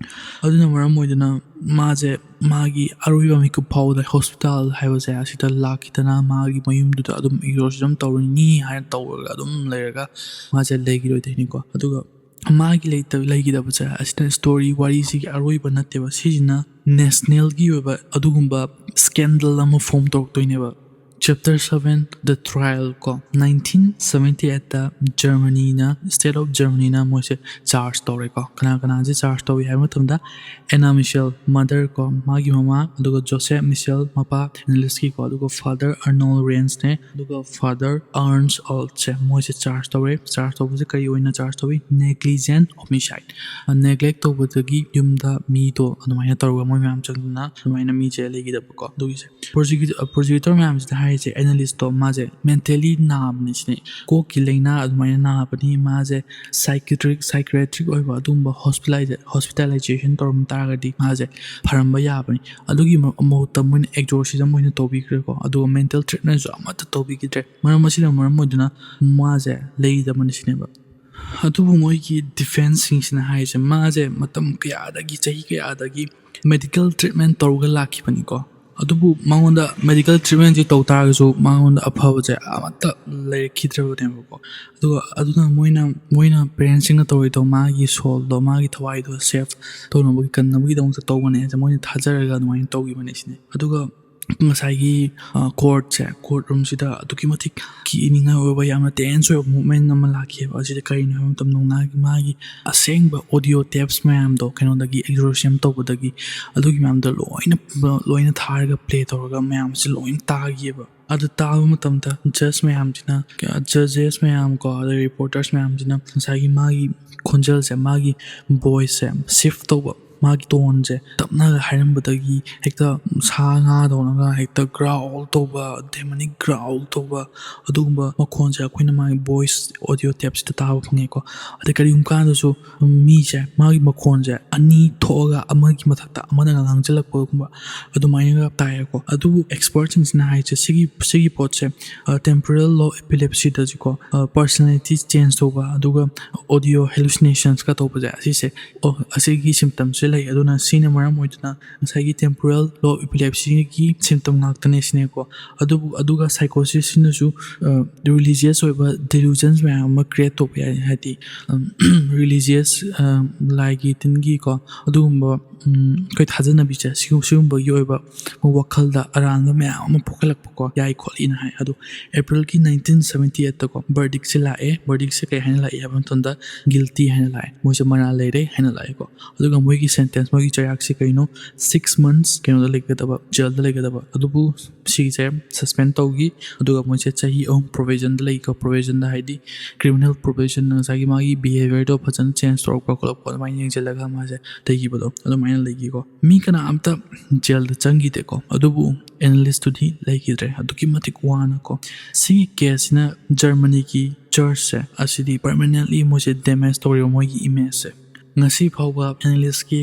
ꯑꯗꯨꯅ ꯃꯔꯝ ꯑꯣꯏꯗꯨꯅ ꯃꯥꯁꯦ ꯃꯥꯒꯤ ꯑꯔꯣꯏꯕ ꯃꯤꯀꯨꯞ ꯐꯥꯎꯕꯗ hospital ꯍꯥꯏꯕꯁꯦ ꯑꯁꯤꯗ ꯂꯥꯛꯈꯤꯗꯅ ꯃꯥꯒꯤ ꯃꯌꯨꯝꯗꯨꯗ ꯑꯗꯨꯝ exorcism ꯇꯧꯔꯤꯅꯤ ꯍꯥꯏꯅ ꯇꯧꯔꯒ ꯑꯗꯨꯝ ꯂꯩꯔꯒ ꯃꯥꯁꯦ ꯂꯩꯈꯤꯔꯣꯏꯗꯣꯏꯅꯤꯀꯣ꯫ ꯑꯗꯨꯒ ꯃꯥꯒꯤ ꯂꯩꯇꯕ, ꯂꯩꯈꯤꯗꯕꯁꯦ ꯑꯁꯤꯅ story, ꯋꯥꯔꯤꯁꯤꯒꯤ ꯑꯔꯣꯏꯕ ꯅꯠꯇꯦꯕ꯫ ꯁꯤꯁꯤꯅ nationalꯒꯤ ꯑꯣꯏꯕ ꯑꯗꯨꯒꯨꯝꯕ scandal ꯑꯃ form ꯇꯧꯔꯛꯇꯣꯏꯅꯦꯕ꯫ Chapter seven, The Trial ꯀꯣ, nineteen seventy eight Germanyꯅ, state of Germanyꯅ ꯃꯣꯏꯁꯦ charge ꯇꯧꯔꯦꯀꯣ꯫ ꯀꯅꯥ ꯀꯅꯥꯁꯦ charge ꯇꯧꯏ ꯍꯥꯏꯕ ꯃꯇꯝꯗ, Anna Michel, mother ꯀꯣ, ꯃꯥꯒꯤ ꯃꯃꯥ, ꯑꯗꯨꯒ Joseph Michel, ꯃꯄꯥ, Anneliesꯀꯤ ꯀꯣ, ꯑꯗꯨꯒ Father Arnold Rentzꯅꯦ, ꯑꯗꯨꯒ Father Ernst Oltꯁꯦ, ꯃꯣꯏꯁꯦ charge ꯇꯧꯔꯦ꯫ Charge ꯇꯧꯕꯁꯦ ꯀꯔꯤ ꯑꯣꯏꯅ charge ꯇꯧꯏ? Negligent homicide꯫ Neglect ꯇꯧꯕꯗꯒꯤ ꯌꯨꯝꯗ ꯃꯤꯗꯣ ꯑꯗꯨꯃꯥꯏꯅ ꯇꯧꯔꯒ ꯃꯣꯏ ꯃꯌꯥꯝ ꯆꯪꯗꯨꯅ ꯑꯗꯨꯃꯥꯏꯅ ꯃꯤꯁꯦ ꯂꯩꯈꯤꯗꯕꯀꯣ꯫ ꯑꯗꯨꯒꯤꯁꯦ prosecutor, prosecutor ꯃꯌꯥꯝꯁꯤꯗ ꯍꯥꯏꯔꯤꯁꯦ, Anneliesꯇꯣ ꯃꯥꯁꯦ mentally ꯅꯥꯕꯅꯤ ꯁꯤꯅꯤ, ꯀꯣꯛꯀꯤ ꯂꯥꯏꯅꯥ ꯑꯗꯨꯃꯥꯏꯅ ꯅꯥꯕꯅꯤ, ꯃꯥꯁꯦ psychiatric, psychiatric ꯑꯣꯏꯕ ꯑꯗꯨꯒꯨꯝꯕ hospitalize-, hospitalization ꯇꯧꯔꯝ ꯇꯥꯔꯒꯗꯤ ꯃꯥꯁꯦ ꯐꯔꯝꯕ ꯌꯥꯕꯅꯤ꯫ ꯑꯗꯨꯒꯤ ꯃ-, ꯃꯍꯨꯠꯇ ꯃꯣꯏꯅ exorcism ꯑꯣꯏꯅ ꯇꯧꯕꯤꯈ꯭ꯔꯦꯀꯣ꯫ ꯑꯗꯨꯒ mental treatmentꯁꯨ ꯑꯃꯠꯇ ꯇꯧꯕꯤꯈꯤꯗ꯭ꯔꯦ꯫ ꯃꯔꯝ ꯑꯁꯤꯅ ꯃꯔꯝ ꯑꯣꯏꯗꯨꯅ ꯃꯥꯁꯦ ꯂꯩꯔꯤꯗꯕꯅꯤ ꯁꯤꯅꯦꯕ꯫ ꯑꯗꯨꯕꯨ ꯃꯣꯏꯒꯤ defenceꯁꯤꯡꯁꯤꯅ ꯍꯥꯏꯔꯤꯁꯦ, ꯃꯥꯁꯦ ꯃꯇꯝ ꯀꯌꯥꯗꯒꯤ, ꯆꯍꯤ ꯀꯌꯥꯗꯒꯤ medical treatment ꯇꯧꯔꯒ ꯂꯥꯛꯈꯤꯕꯅꯤꯀꯣ꯫ ꯑꯗꯨꯕꯨ ꯃꯉꯣꯟꯗ medical treatmentꯁꯤ ꯇꯧ ꯇꯥꯔꯒꯁꯨ ꯃꯉꯣꯟꯗ ꯑꯐꯕꯁꯦ ꯑꯃꯠꯇ ꯂꯩꯔꯛꯈꯤꯗ꯭ꯔꯕꯅꯦꯕꯀꯣ꯫ ꯑꯗꯨꯒ ꯑꯗꯨꯅ ꯃꯣꯏꯅ, ꯃꯣꯏꯅ parentsꯁꯤꯡꯅ ꯇꯧꯔꯤꯗꯣ ꯃꯥꯒꯤ soulꯗꯣ, ꯃꯥꯒꯤ ꯊꯋꯥꯏꯗꯣ save ꯇꯧꯅꯕꯒꯤ, ꯀꯟꯅꯕꯒꯤꯗꯃꯛꯇ ꯇꯧꯕꯅꯦ ꯍꯥꯏꯁꯦ ꯃꯣꯏꯅ ꯊꯥꯖꯔꯒ ꯑꯗꯨꯃꯥꯏꯅ ꯇꯧꯈꯤꯕꯅꯦ ꯁꯤꯅꯦ꯫ ꯑꯗꯨꯒ ꯉꯁꯥꯏꯒꯤ, ꯑ, courtꯁꯦ, court roomꯁꯤꯗ ꯑꯗꯨꯛꯀꯤ ꯃꯇꯤꯛ ꯀꯤꯅꯤꯡꯉꯥꯏ ꯑꯣꯏꯕ ꯌꯥꯝꯅ tense ꯑꯣꯏꯕ movement ꯑꯃ ꯂꯥꯛꯈꯤꯑꯕ꯫ ꯑꯁꯤꯗ ꯀꯔꯤꯅꯣ ꯍꯥꯏꯕ ꯃꯇꯝꯗ ꯃꯥꯒꯤ, ꯃꯥꯒꯤ ꯑꯁꯦꯡꯕ audio tapes ꯃꯌꯥꯝꯗꯣ, ꯀꯩꯅꯣꯗꯒꯤ, exorcism ꯇꯧꯕꯗꯒꯤ, ꯑꯗꯨꯒꯤ ꯃꯌꯥꯝꯗꯣ ꯂꯣꯏꯅ, ꯂꯣꯏꯅ ꯊꯥꯔꯒ play ꯇꯧꯔꯒ ꯃꯌꯥꯝꯁꯦ ꯂꯣꯏꯅ ꯇꯥꯈꯤꯑꯕ꯫ ꯑꯗꯨ ꯇꯥꯕ ꯃꯇꯝꯗ judge ꯃꯌꯥꯝꯁꯤꯅ, judges ꯃꯌꯥꯝ ꯀꯣ, ꯑꯗꯩ reporters ꯃꯌꯥꯝꯁꯤꯅ ꯉꯁꯥꯏꯒꯤ ꯃꯥꯒꯤ ꯈꯣꯟꯖꯦꯜꯁꯦ, ꯃꯥꯒꯤ voiceꯁꯦ shift ꯇꯧꯕ, ꯃꯥꯒꯤ toneꯁꯦ ꯇꯞꯅꯒ ꯍꯥꯏꯔꯝꯕꯗꯒꯤ ꯍꯦꯛꯇ ꯁꯥ ꯉꯥꯗꯧꯅꯒ ꯍꯦꯛꯇ growl ꯇꯧꯕ, demonic growl ꯇꯧꯕ, ꯑꯗꯨꯒꯨꯝꯕ ꯃꯈꯣꯟꯁꯦ ꯑꯩꯈꯣꯏꯅ ꯃꯥꯒꯤ voice audio tapeꯁꯤꯗ ꯇꯥꯕ ꯐꯪꯉꯦꯀꯣ꯫ ꯑꯗꯩ ꯀꯔꯤꯒꯨꯝꯕ ꯀꯥꯟꯗꯁꯨ ꯃꯤꯁꯦ, ꯃꯥꯒꯤ ꯃꯈꯣꯟꯁꯦ ꯑꯅꯤ ꯊꯣꯛꯑꯒ ꯑꯃꯒꯤ ꯃꯊꯛꯇ ꯑꯃꯅꯒ ꯉꯥꯡꯁꯤꯜꯂꯛꯄꯒꯨꯝꯕ ꯑꯗꯨꯃꯥꯏꯅꯒ ꯇꯥꯏꯌꯦꯀꯣ꯫ ꯑꯗꯨꯕꯨ expertꯁꯤꯡꯁꯤꯅ ꯍꯥꯏꯁꯦ, ꯁꯤꯒꯤ, ꯁꯤꯒꯤ ꯄꯣꯠꯁꯦ, ꯑ, temporal lobe epilepsyꯗꯁꯨꯀꯣ, ꯑ, personality change ꯇꯧꯕ, ꯑꯗꯨꯒ audio hallucinationsꯀ ꯇꯧꯕꯁꯦ, ꯑꯁꯤꯁꯦ, ꯑꯣ, ꯑꯁꯤꯒꯤ symptomꯁꯦ ꯂꯩ꯫ ꯑꯗꯨꯅ ꯁꯤꯅ ꯃꯔꯝ ꯑꯣꯏꯗꯨꯅ ꯉꯁꯥꯏꯒꯤ temporal lobe epilepsyꯒꯤ symptom ꯉꯥꯛꯇꯅꯦ ꯁꯤꯅꯦꯀꯣ꯫ ꯑꯗꯨꯕꯨ ꯑꯗꯨꯒ psychosisꯁꯤꯅꯁꯨ religious ꯑꯣꯏꯕ delusions ꯃꯌꯥꯝ ꯑꯃ create ꯇꯧꯕ ꯌꯥꯏ꯫ ꯍꯥꯏꯗꯤ religious, ꯂꯥꯏꯒꯤ ꯇꯤꯟꯒꯤꯀꯣ, ꯑꯗꯨꯒꯨꯝꯕ ꯑꯩꯈꯣꯏ ꯊꯥꯖꯅꯕꯤꯁꯦ, ꯁꯤꯒꯨꯝꯕꯒꯤ ꯑꯣꯏꯕ ꯋꯥꯈꯜꯗ ꯑꯔꯥꯟꯕ ꯃꯌꯥꯝ ꯑꯃ ꯄꯣꯛꯍꯜꯂꯛꯄꯀꯣ ꯌꯥꯏ ꯈꯣꯠꯂꯤꯅ ꯍꯥꯏ꯫ ꯑꯗꯣ Aprilꯒꯤ nineteen seventy eightꯇꯀꯣ verdictꯁꯦ ꯂꯥꯛꯑꯦ꯫ Verdicꯁꯦ ꯀꯩ ꯍꯥꯏꯅ ꯂꯥꯛꯏ ꯍꯥꯏꯕ ꯃꯇꯝꯗ guilty ꯍꯥꯏꯅ ꯂꯥꯛꯑꯦ꯫ ꯃꯣꯏꯁꯦ ꯃꯔꯥꯜ ꯂꯩꯔꯦ ꯍꯥꯏꯅ ꯂꯥꯛꯑꯦꯀꯣ꯫ ꯑꯗꯨꯒ ꯃꯣꯏꯒꯤ sentence, ꯃꯣꯏꯒꯤ ꯆꯩꯔꯥꯛꯁꯦ ꯀꯩꯅꯣ? Six months ꯀꯩꯅꯣꯗ ꯂꯩꯒꯗꯕ, jailꯗ ꯂꯩꯒꯗꯕ꯫ ꯑꯗꯨꯕꯨ ꯁꯤꯁꯦ suspend ꯇꯧꯈꯤ꯫ ꯑꯗꯨꯒ ꯃꯣꯏꯁꯦ ꯆꯍꯤ ꯑꯍꯨꯝ probationꯗ ꯂꯩꯀꯣ꯫ Probationꯗ ꯍꯥꯏꯗꯤ criminal probation, ꯉꯁꯥꯏꯒꯤ ꯃꯥꯒꯤ behaviorꯗꯣ ꯐꯖꯅ change ꯇꯧꯔꯛꯄ ꯈꯣꯠꯂꯛꯄ ꯑꯗꯨꯃꯥꯏꯅ ꯌꯦꯡꯁꯤꯜꯂꯒ ꯃꯥꯁꯦ ꯂꯩꯈꯤꯕꯗꯣ ꯑꯗꯨꯃꯥꯏꯅ ꯂꯩꯈꯤꯀꯣ꯫ ꯃꯤ ꯀꯅꯥꯝꯇ jailꯗ ꯆꯪꯈꯤꯗꯦꯀꯣ꯫ ꯑꯗꯨꯕꯨ analystꯇꯨꯗꯤ ꯂꯩꯈꯤꯗ꯭ꯔꯦ꯫ ꯑꯗꯨꯛꯀꯤ ꯃꯇꯤꯛ ꯋꯥꯅꯀꯣ꯫ ꯁꯤꯒꯤ caseꯁꯤꯅ Germanyꯒꯤ churchꯁꯦ ꯑꯁꯤꯗꯤ permanently ꯃꯣꯏꯁꯦ damage ꯇꯧꯔꯤꯕ, ꯃꯣꯏꯒꯤ imageꯁꯦ꯫ ꯉꯁꯤ ꯐꯥꯎꯕ analystꯀꯤ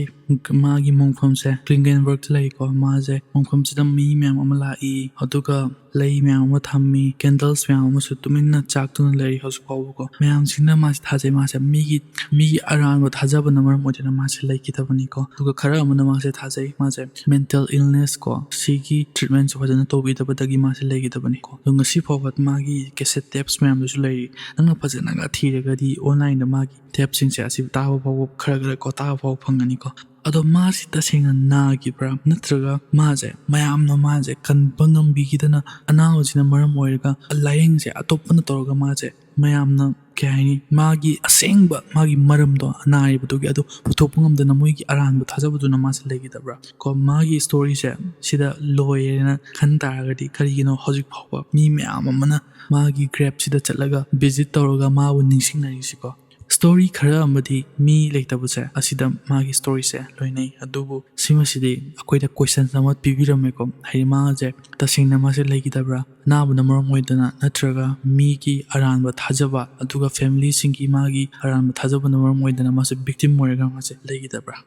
ꯃꯥꯒꯤ ꯃꯣꯡꯐꯝꯁꯦ Klingenbergꯇ ꯂꯩꯀꯣ꯫ ꯃꯥꯁꯦ ꯃꯣꯡꯐꯝꯁꯤꯗ ꯃꯤ ꯃꯌꯥꯝ ꯑꯃ ꯂꯥꯛꯏ, ꯑꯗꯨꯒ ꯂꯩ ꯃꯌꯥꯝ ꯑꯃ ꯊꯝꯃꯤ, candles ꯃꯌꯥꯝ ꯑꯃꯁꯨ ꯇꯨꯃꯤꯟꯅ ꯆꯥꯛꯇꯨꯅ ꯂꯩꯔꯤ ꯍꯧꯖꯤꯛ ꯐꯥꯎꯕꯀꯣ꯫ ꯃꯌꯥꯝꯁꯤꯡꯅ ꯃꯥꯁꯦ ꯊꯥꯖꯩ, ꯃꯥꯁꯦ ꯃꯤꯒꯤ ꯃꯤꯒꯤ ꯑꯔꯥꯟꯕ ꯊꯥꯖꯕꯅ ꯃꯔꯝ ꯑꯣꯏꯗꯨꯅ ꯃꯥꯁꯦ ꯂꯩꯈꯤꯗꯕꯅꯤꯀꯣ꯫ ꯑꯗꯨꯒ ꯈꯔ ꯑꯃꯅ ꯃꯥꯁꯦ ꯊꯥꯖꯩ, ꯃꯥꯁꯦ mental illness ꯀꯣ, ꯁꯤꯒꯤ treatmentꯁꯨ ꯐꯖꯅ ꯇꯧꯕꯤꯗꯕꯗꯒꯤ ꯃꯥꯁꯦ ꯂꯩꯈꯤꯗꯕꯅꯤꯀꯣ꯫ ꯑꯗꯣ ꯉꯁꯤ ꯐꯥꯎꯕ ꯃꯥꯒꯤ cassette tapes ꯃꯌꯥꯝꯗꯨꯁꯨ ꯂꯩꯔꯤ꯫ ꯅꯪꯅ ꯐꯖꯅꯒ ꯊꯤꯔꯒꯗꯤ onlineꯗ ꯃꯥꯒꯤ tapeꯁꯤꯡꯁꯦ ꯑꯁꯤ ꯇꯥꯕ ꯐꯥꯎꯕ ꯈꯔ ꯈꯔ ꯀꯣ ꯇꯥꯕ ꯐꯥꯎꯕ ꯐꯪꯒꯅꯤꯀꯣ꯫ ꯑꯗꯣ ꯃꯥꯁꯤ ꯇꯁꯦꯡꯅ ꯅꯥꯈꯤꯕ꯭ꯔꯥ, ꯅꯠꯇ꯭ꯔꯒ ꯃꯥꯁꯦ ꯃꯌꯥꯝꯅ ꯃꯥꯁꯦ ꯀꯟꯕ ꯉꯝꯕꯤꯈꯤꯗꯅ ꯑꯅꯥꯕꯁꯤꯅ ꯃꯔꯝ ꯑꯣꯏꯔꯒ ꯂꯥꯏꯌꯦꯡꯁꯦ ꯑꯇꯣꯞꯄꯅ ꯇꯧꯔꯒ ꯃꯥꯁꯦ ꯃꯌꯥꯝꯅ ꯀꯩ ꯍꯥꯏꯅꯤ, ꯃꯥꯒꯤ ꯑꯁꯦꯡꯕ ꯃꯥꯒꯤ ꯃꯔꯝꯗꯣ, ꯅꯥꯔꯤꯕꯗꯨꯒꯤ ꯑꯗꯨ ꯄꯨꯊꯣꯛꯄ ꯉꯝꯗꯅ ꯃꯣꯏꯒꯤ ꯑꯔꯥꯟꯕ ꯊꯥꯖꯕꯗꯨꯅ ꯃꯥꯁꯦ ꯂꯩꯈꯤꯗꯕ꯭ꯔꯥ ꯀꯣ? ꯃꯥꯒꯤ storyꯁꯦ ꯁꯤꯗ ꯂꯣꯏꯔꯦꯅ ꯈꯟ ꯇꯥꯔꯒꯗꯤ ꯀꯔꯤꯒꯤꯅꯣ ꯍꯧꯖꯤꯛ ꯐꯥꯎꯕ ꯃꯤ ꯃꯌꯥꯝ ꯑꯃꯅ ꯃꯥꯒꯤ graveꯁꯤꯗ ꯆꯠꯂꯒ visit ꯇꯧꯔꯒ ꯃꯥꯕꯨ ꯅꯤꯡꯁꯤꯡꯅꯔꯤꯁꯤꯀꯣ? Story ꯈꯔ ꯑꯃꯗꯤ ꯃꯤ ꯂꯩꯇꯕꯁꯦ ꯑꯁꯤꯗ ꯃꯥꯒꯤ storyꯁꯦ ꯂꯣꯏꯅꯩ꯫ ꯑꯗꯨꯕꯨ ꯁꯤꯃꯁꯤꯗꯤ ꯑꯩꯈꯣꯏꯗ questions ꯑꯃ ꯄꯤꯕꯤꯔꯝꯃꯦꯀꯣ, ꯍꯥꯏꯗꯤ ꯃꯥꯁꯦ ꯇꯁꯦꯡꯅ ꯃꯥꯁꯦ ꯂꯩꯈꯤꯗꯕ꯭ꯔꯥ, ꯑꯅꯥꯕꯅ ꯃꯔꯝ ꯑꯣꯏꯗꯅ, ꯅꯠꯇ꯭ꯔꯒ ꯃꯤꯒꯤ ꯑꯔꯥꯟꯕ ꯊꯥꯖꯕ ꯑꯗꯨꯒ familyꯁꯤꯡꯒꯤ ꯃꯥꯒꯤ ꯑꯔꯥꯟꯕ ꯊꯥꯖꯕꯅ ꯃꯔꯝ ꯑꯣꯏꯗꯅ ꯃꯥꯁꯦ victim ꯑꯣꯏꯔꯒ ꯃꯥꯁꯦ ꯂꯩꯈꯤꯗꯕ꯭ꯔꯥ?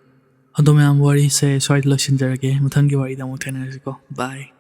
ꯑꯗꯣ ꯃꯌꯥꯝ, ꯋꯥꯔꯤꯁꯦ ꯁ꯭ꯋꯥꯏꯗ ꯂꯣꯏꯁꯤꯟꯖꯔꯒꯦ꯫ ꯃꯊꯪꯒꯤ ꯋꯥꯔꯤꯗ ꯑꯃꯨꯛ ꯊꯦꯡꯅꯔꯁꯤꯀꯣ꯫ Bye꯫